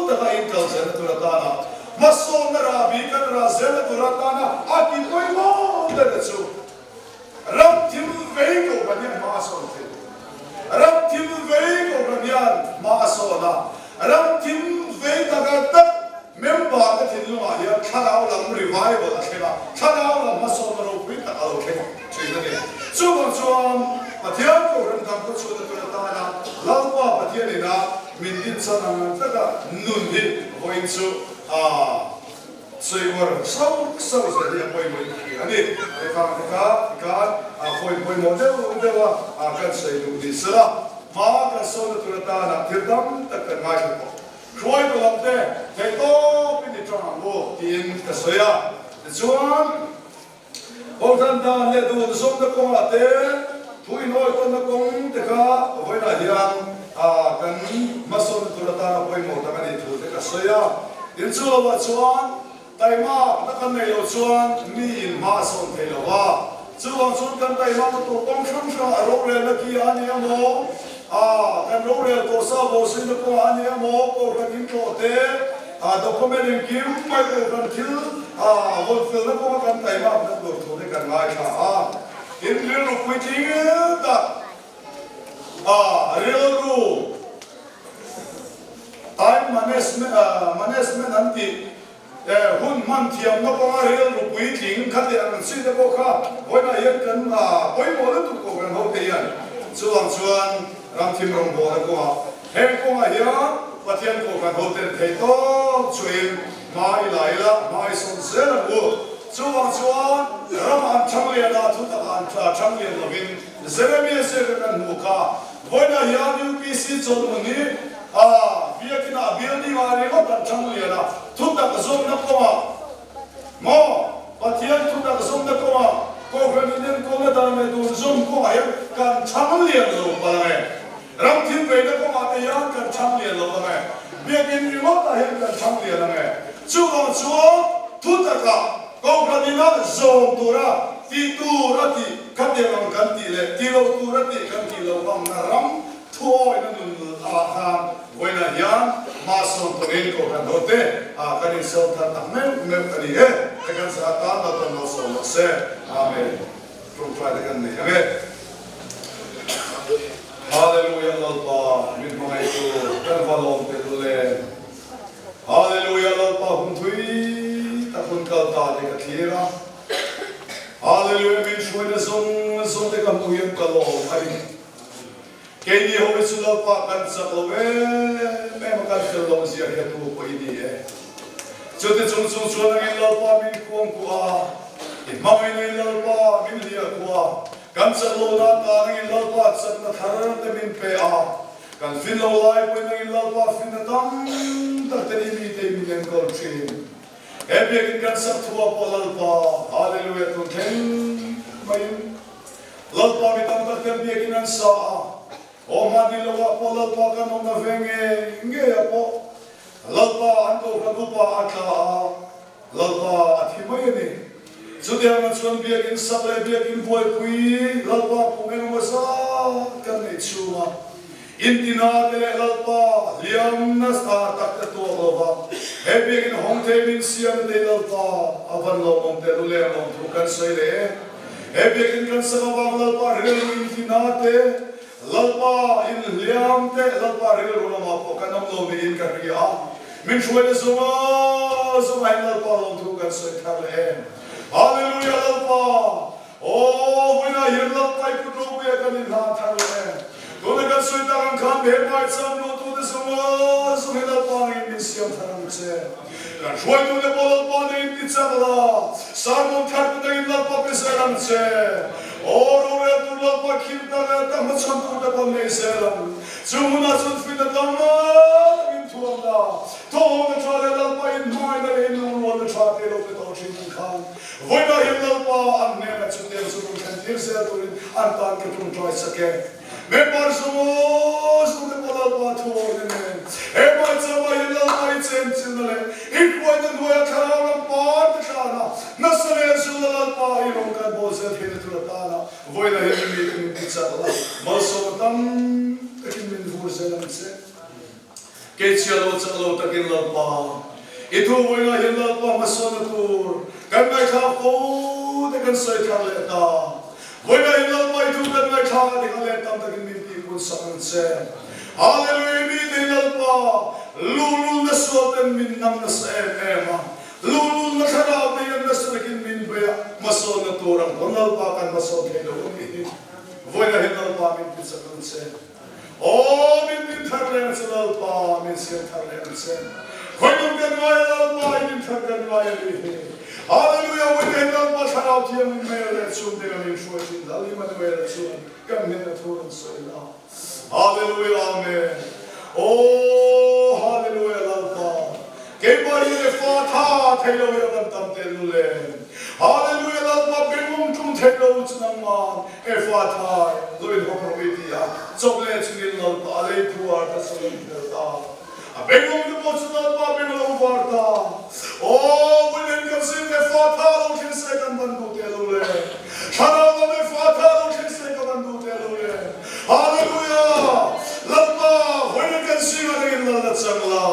[SPEAKER 3] taka inkal zelna tur atana hmasawnna rahbi kan rah zelna tur atana a ti pawimawh ber chu ram thil vei kohhran hian hma a sawn thei. Ram thil vei kohhran hian hma a sawn a, ram thil vei taka tak member te thinlungah hian thlarau lam revival a thleng a, thlarau lam hmasawnna ropui tak a lo thleng thin a ni. Chuvang chuan Pathian Kohhran dang khaw chhuahna tur atana Lalpa Pathian ina min dinchhan ang ang taka nun hi vawiin chu a sawiuar sauh sauh zel hi a pawimawh in hria a ni. Hei te kha tikhan a khawi pawimawh deuh deuh a kan sawi duh ni sela hma kan sawnna tur atana thil tam tak kan ngaithla tawh. Hruaitu lam te theih tawpin i tang ang u tiin ka sawi a. Tichuan, Kohhran dan leh dun zawmna kawngah te, thu inawitawnna kawng te kha vawiinah hian kan hmasawnna tur atana pawimawh tak a nih thu te ka sawi a. Tin, chu lovah chuan taimak na kan neih loh chuan miin hma a sawn thei lo va. Chuvang chuan kan taimakna tur kawng hrang hrangah a rorelna ki a ni emaw, kan rorel tawh sa bawhzuina kawngah a ni emaw, Kohhran intlawh te, Document engkim mai pawh kan thil hawnfelna kawnga kan taimakna tur thu te kan ngaithla a, tin rilru puitling tak rilru time management an tih hun hman thiamna kawnga rilru puitling kha teh ang chi te pawh kha vawiinah hian kan pawimawh lutuk pawh kan ho te hian chuvang chuan ramthim rawngbawlna kawngah Heng kawngah hian Pathian Kohhran hoten theih tawp chuin hma i la ila, hma i sawn zel ang u. Chuvang chuan ram an thang lian a, thu takah an thang lian lovin Jeremia ziaka kan hmuh kha vawiinah hian UPC chawlhmun hi a biakinah a building ah ringawt an thang lian a, thu tak zawmna kawngah maw Pathian thu tak zawmna kawngah Kohhran inenkawlna dan leh dun zawm kawngah hian kan thang lian lo palh ang e. Ram thil veina kawngah te hian kan chhang lian lo ang e, biakinn ringawtah hian kan chhang lian ang e. Chuvang chuan thu takah Kohhran ina zawm tura tih tur a tih. Khatiang ang kan tih leh ti lo tur a tih kan tih loh vangna ram thuawina nun ah khan vawiinah hian hmasawn turin Kohhran hote ah kan insawm thar tak meuh meuh a ni e. He kan zah atan Lalpan malsawm rawh se. Amen. Tawngtai te kan nei ang e. Hallelujah Lalpa min hmangaihtu kan va lawm tel le. Hallelujah Lalpa hun thui tak hun kal ta te ka thlir a. Hallelujah min hruaina zawng zawng te ka hmuh hian ka lawm a ni. Keini ho hi chu Lalpa kan chak lo em em a kan fel loh zia hi a tu pawh i ni e. Chuti chung chung chuan angin Lalpa min khuang kuah a, i hmangin angin Lalpa min hliah kuah a, kan chak lo na tan angin Lalpa chakna thar te min pe a, kan fin lo lai pawhin angin Lalpa finna tam tak te ni mite min enkawl thin. He biakin kan sak thu ah pawh Lalpa, Hallelujah tun thleng maiin Lalpa mi tam tak ten biakin an sa a, aw hman ni lo ah pawh Lalpa kan awmna ve ngei ngei ah pawh Lalpa an kohhran upa a tla a, Lalpa a thi mai a ni. Chutiang ah chuan biakin sak leh biakin buaipui Lalpa kum engemaw zat kan neih chhung a, Intina te leh Lalpa hliam nasa tak te tuak lo va, he biakin hawng thei min siam te Lalpa a van lawmawm te luleng lawm thu kan sawi leh e. He biakin kan sak avang Lalpa rilru intina te, Lalpa inhliam te, Lalpa rilru lamah pawh kan awm lo niin ka hria a, min hruaina zawnga zawngah hian Lalpa lawm thu kan sawi thar leh e. Hallelujah Lalpa! Aw, vawiinah hian Lalpa i kut ropuia kan inhlan thar leh em? Tuna kan sawi tak ang khan he hmaicham luhtute zawng zawng hi Lalpa neiin min siam thar ang che. Kan hruaitute pawh Lalpa neiin ti chak la, sermon thar te dangin Lalpa pe zel ang che. Aw, rorel tur Lalpa khim tak leh tak hmachhawn tur te pawh nei zel ang. Chung hunah chuan fuihna tam takin thuam la, thawhawmna tha leh Lalpa inhmaina leh inlungrualna tha te lo pe tawh thin ang khan. Vawiinah hian Lalpa an hnenah chutiang chu rawn thlen tir zel turin an tan ka ṭawngṭai chak e. Member zawng zawng te pawh Lalpa thu awrh nen he hmaichama hian Lalpa i chenchilna leh i hruaina hnuaia thlarau lam par te tlana nasa leh zula Lalpa i rawn kan bawl zel theihna tur atana vawiinah hian mi mite min ti chak la, malsawmna tam takin min vur zel ang che. Kei chhia lo chak lo takin Lalpa, i thu vawiinah hian Lalpa hmasawnna tur kan ngaihthlak fo te kan sawi thar leh ta. Vawiinah hian Lalpa i thu kan ngaihthlak a dikah leh tam takin min tihpun sak ang che. Hallelujah mite hi Lalpa luhlulna sual ten min nam nasa em em a, luhlulna thlarau te hian nasa takin min bei a, hmasawnna tur ang pawn Lalpa kan hmasawn thei lo a nih hi. Vawiinah hian Lalpa min ti chak ang che. Aw min din thar leh ang che Lalpa, min siam thar leh ang che. Khawihnung kan ngai a Lalpa, i din thar kan ngai a nih hi. Hallelujah, Vawiin hi Lalpa Thlarau Thianghlim hmel leh chhung te kan inhruai thin Lal Immanuela chuan kan hnena thu rawn sawi la. Hallelujah, Amen. Aw Hallelujah Lalpa. Keimah hi le fa tha thei lo hi a van tam tel lu le. Hallelujah Lalpa bengum tum thei lo chu nangman e fa thai lo in hawng rawh i ti a chawp leh chungin Lalpa a lei phuar ta chu lo in fel ta. A bengum te pawh chu Lalpa beng a lo var ta. Aw William kan sin e fa tha lo thleng se kan van duh teh lo le. Thlarau lam e fa tha lo thleng se ka van duh teh lo le. Hallelujah! Lalpa, vawiin kan zingah nangin lal na chang la.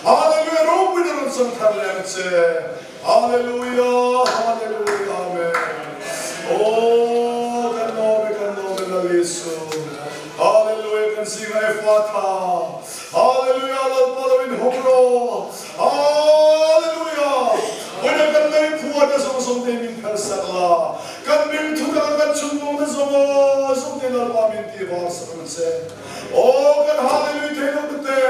[SPEAKER 3] Hallelujah! Ropuiin a rawn chang thar leh ang che. Hallelujah! Hallelujah! Amen. Aw, kan lawm e, kan lawm e Lal Isu. Hallelujah! Kan zingah e fa tha. Hallelujah! Lalpa lo inhawng rawh. Hallelujah! Vawiin kan lei phuar te zawng zawng te min phelsak la. Kan ming thu tak a kan chhungmung na zawng aw zawng te Lalpa min ti var sak ang che. Aw kan Hallelujah thei lo te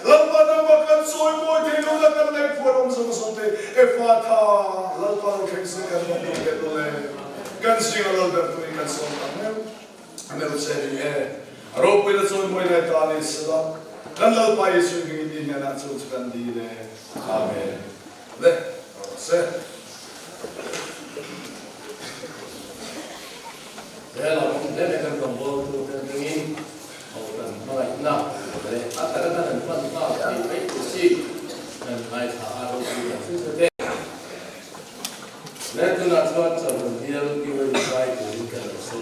[SPEAKER 3] Lalpa nangmah kan chawi mawi thei lo na kan lei phuar awm zawng zawng te Ephatha Lalpa lo thleng se kan rawn duh leh lo le. Kan zinga Lalber turin kan sawm tak meuh meuh che ni e. A ropui na chawi mawi lai ta ni sela kan Lalpa Jesuh hmingin i hnenah chu chu kan dil e. Amen. Le rawh se.
[SPEAKER 1] He lo awm hle mai kan rawngbawltu te atangin Kohhran hmangaihna leh a taka kan han hman nghal theih mai tur chi kan ngaithla a ropui tak zet zet e. Le tunah chuan Chawlhhmun bial Q&A zai turin kan lo sawm.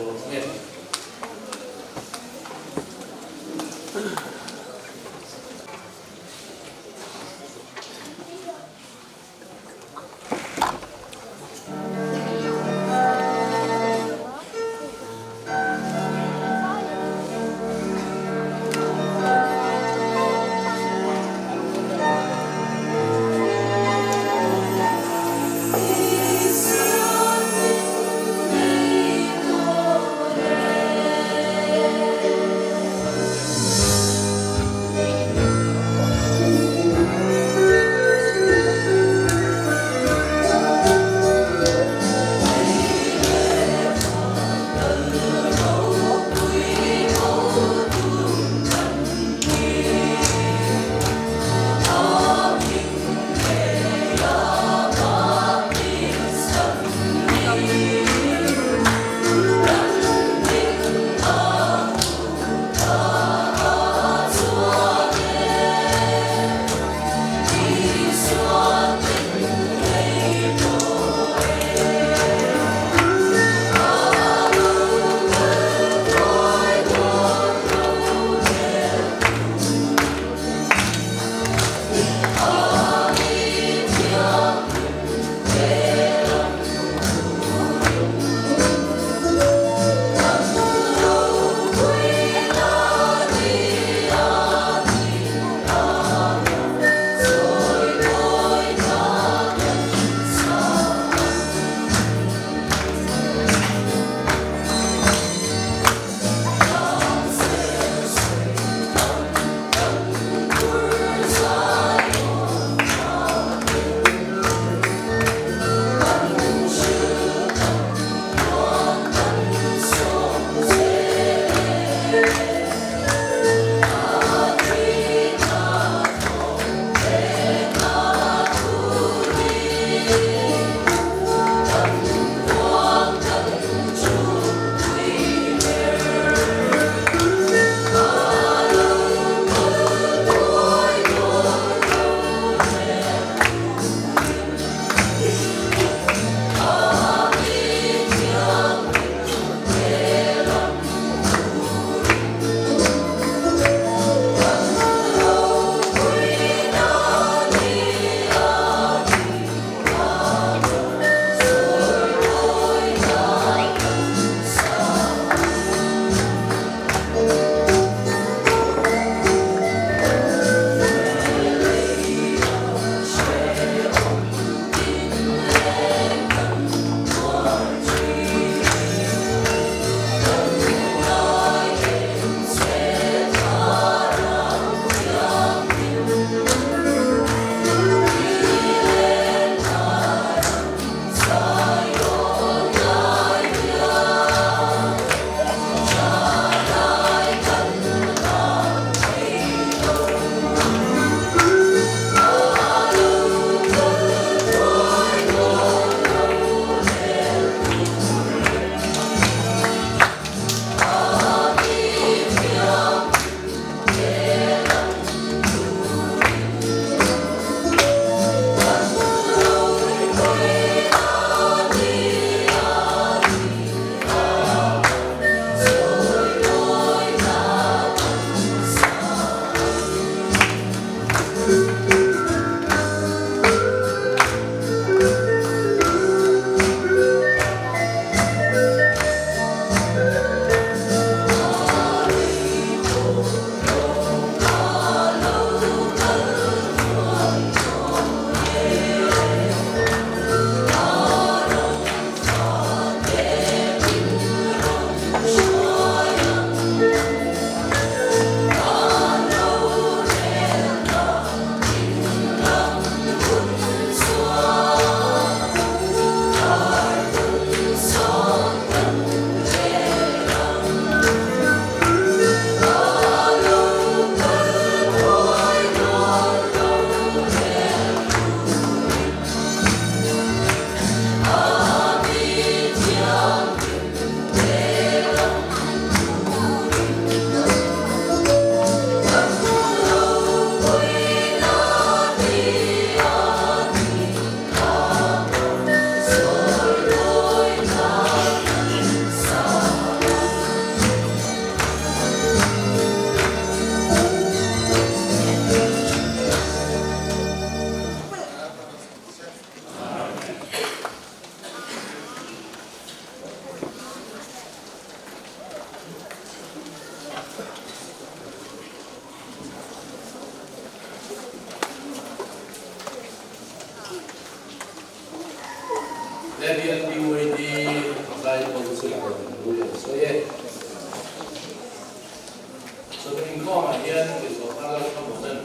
[SPEAKER 1] Chawhnu inkhawmah hian Rizawhna Lalthamuanan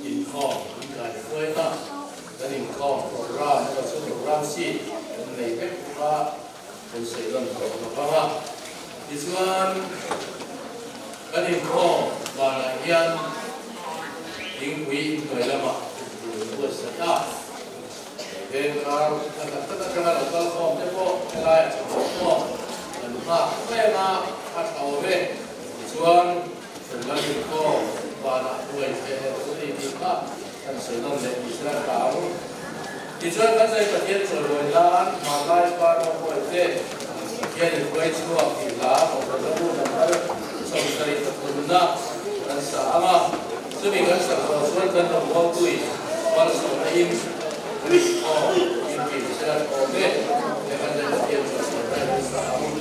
[SPEAKER 1] inkhawm an kaihruai a, kan inkhawm program erawh chu program sheet kan nei vek bawk a, kan sawi nawn tawh lo vang a. Tichuan, kan inkhawm banah hian thingpui inhnuai lamah intur an buatsaih a, veng kar a tak tak atanga lo kal khawm te pawh helaiah chawhnu khawm kan nghak reng a, a tha awm e. Tichuan, chhun lam inkhawm banah hnuai theh leh chu ni tih kha kan sawi nawn leh tih chu a tha ang. Tichuan, kan zai Pathian chawimawi nan hmanlai pa rawngbawi te Pathian in hruai chhuak tih hla Kohhran Ram number 70 pathumna kan sa ang a. Chumi kan sak zawh chuan kan rawngbawltui malsawmna in kan inkhawm in tih chu a tha awm e. He kan zai Pathian chawimawi nan kan sa ang.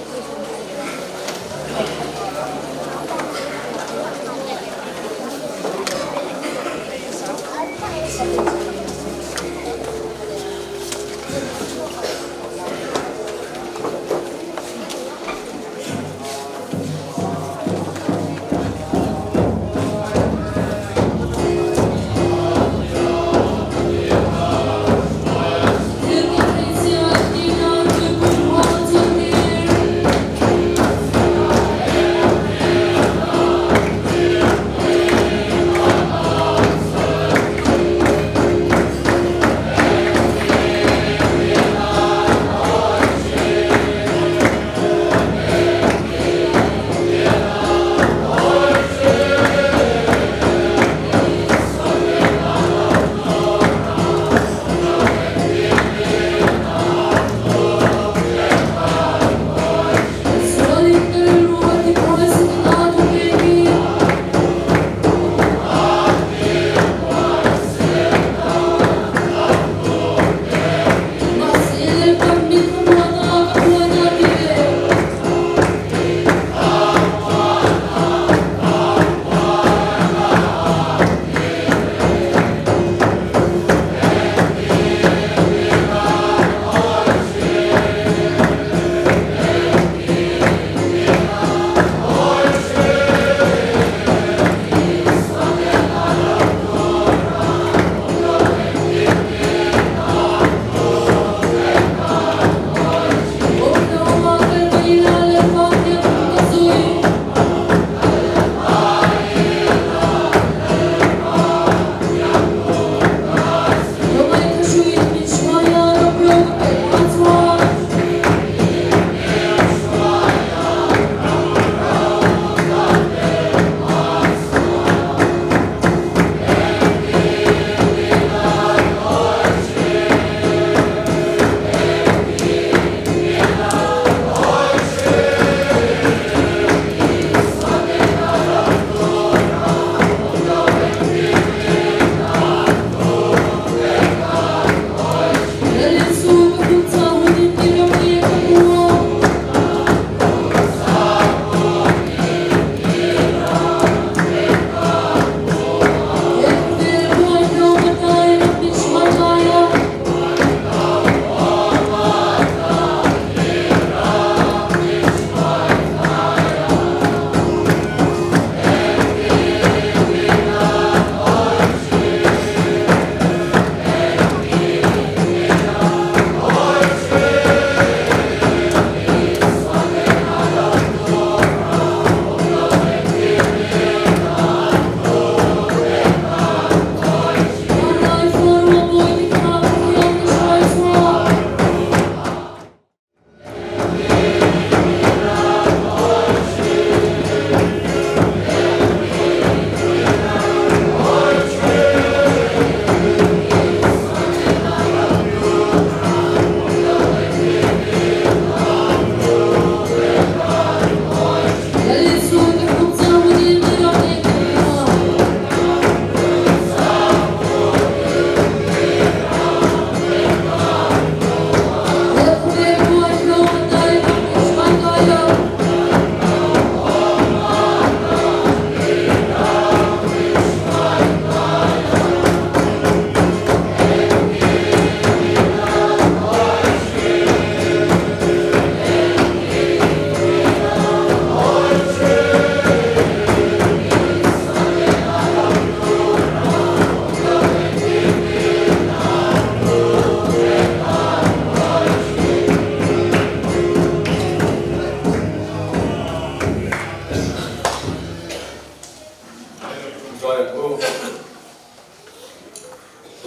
[SPEAKER 3] Ṭawngṭai ang u.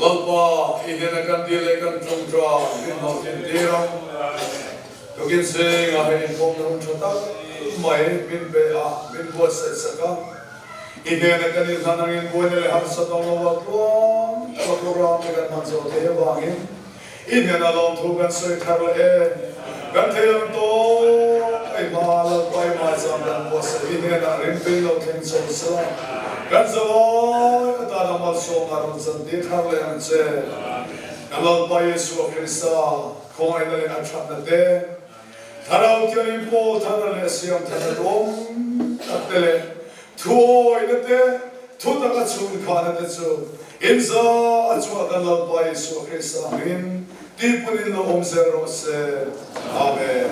[SPEAKER 3] Lalpa, i hnena kan dil leh kan ṭawngṭai min hlawhtlin tir a, tukin zingah hei inpawmna hun ṭha tak mai min pe a, min buatsaih sak a. I hnena kan inhlan angin buaina leh harsat awm lo a tluang taka program te kan hman zawh theih avangin i hnena lawmthu kan sawi thar leh e. Kan thei ang tawk a i hma Lalpa i hmaizam kan buatsaih i hnenah rinpui lo thleng chho sela kan zawlai atana malsawmna rawn chantir thar leh ang che. Kan Lalpa Yeshua Krista khawngaihna leh a thatna te, Thlarau Thianghlim pawl tharna leh siam tharna duam tak te leh thuawihna te, thutak a chhunkhahna te chu inza a chhuah kan Lalpa Isua Krista hmingin tihpun in lo awm zel rawh se. Amen.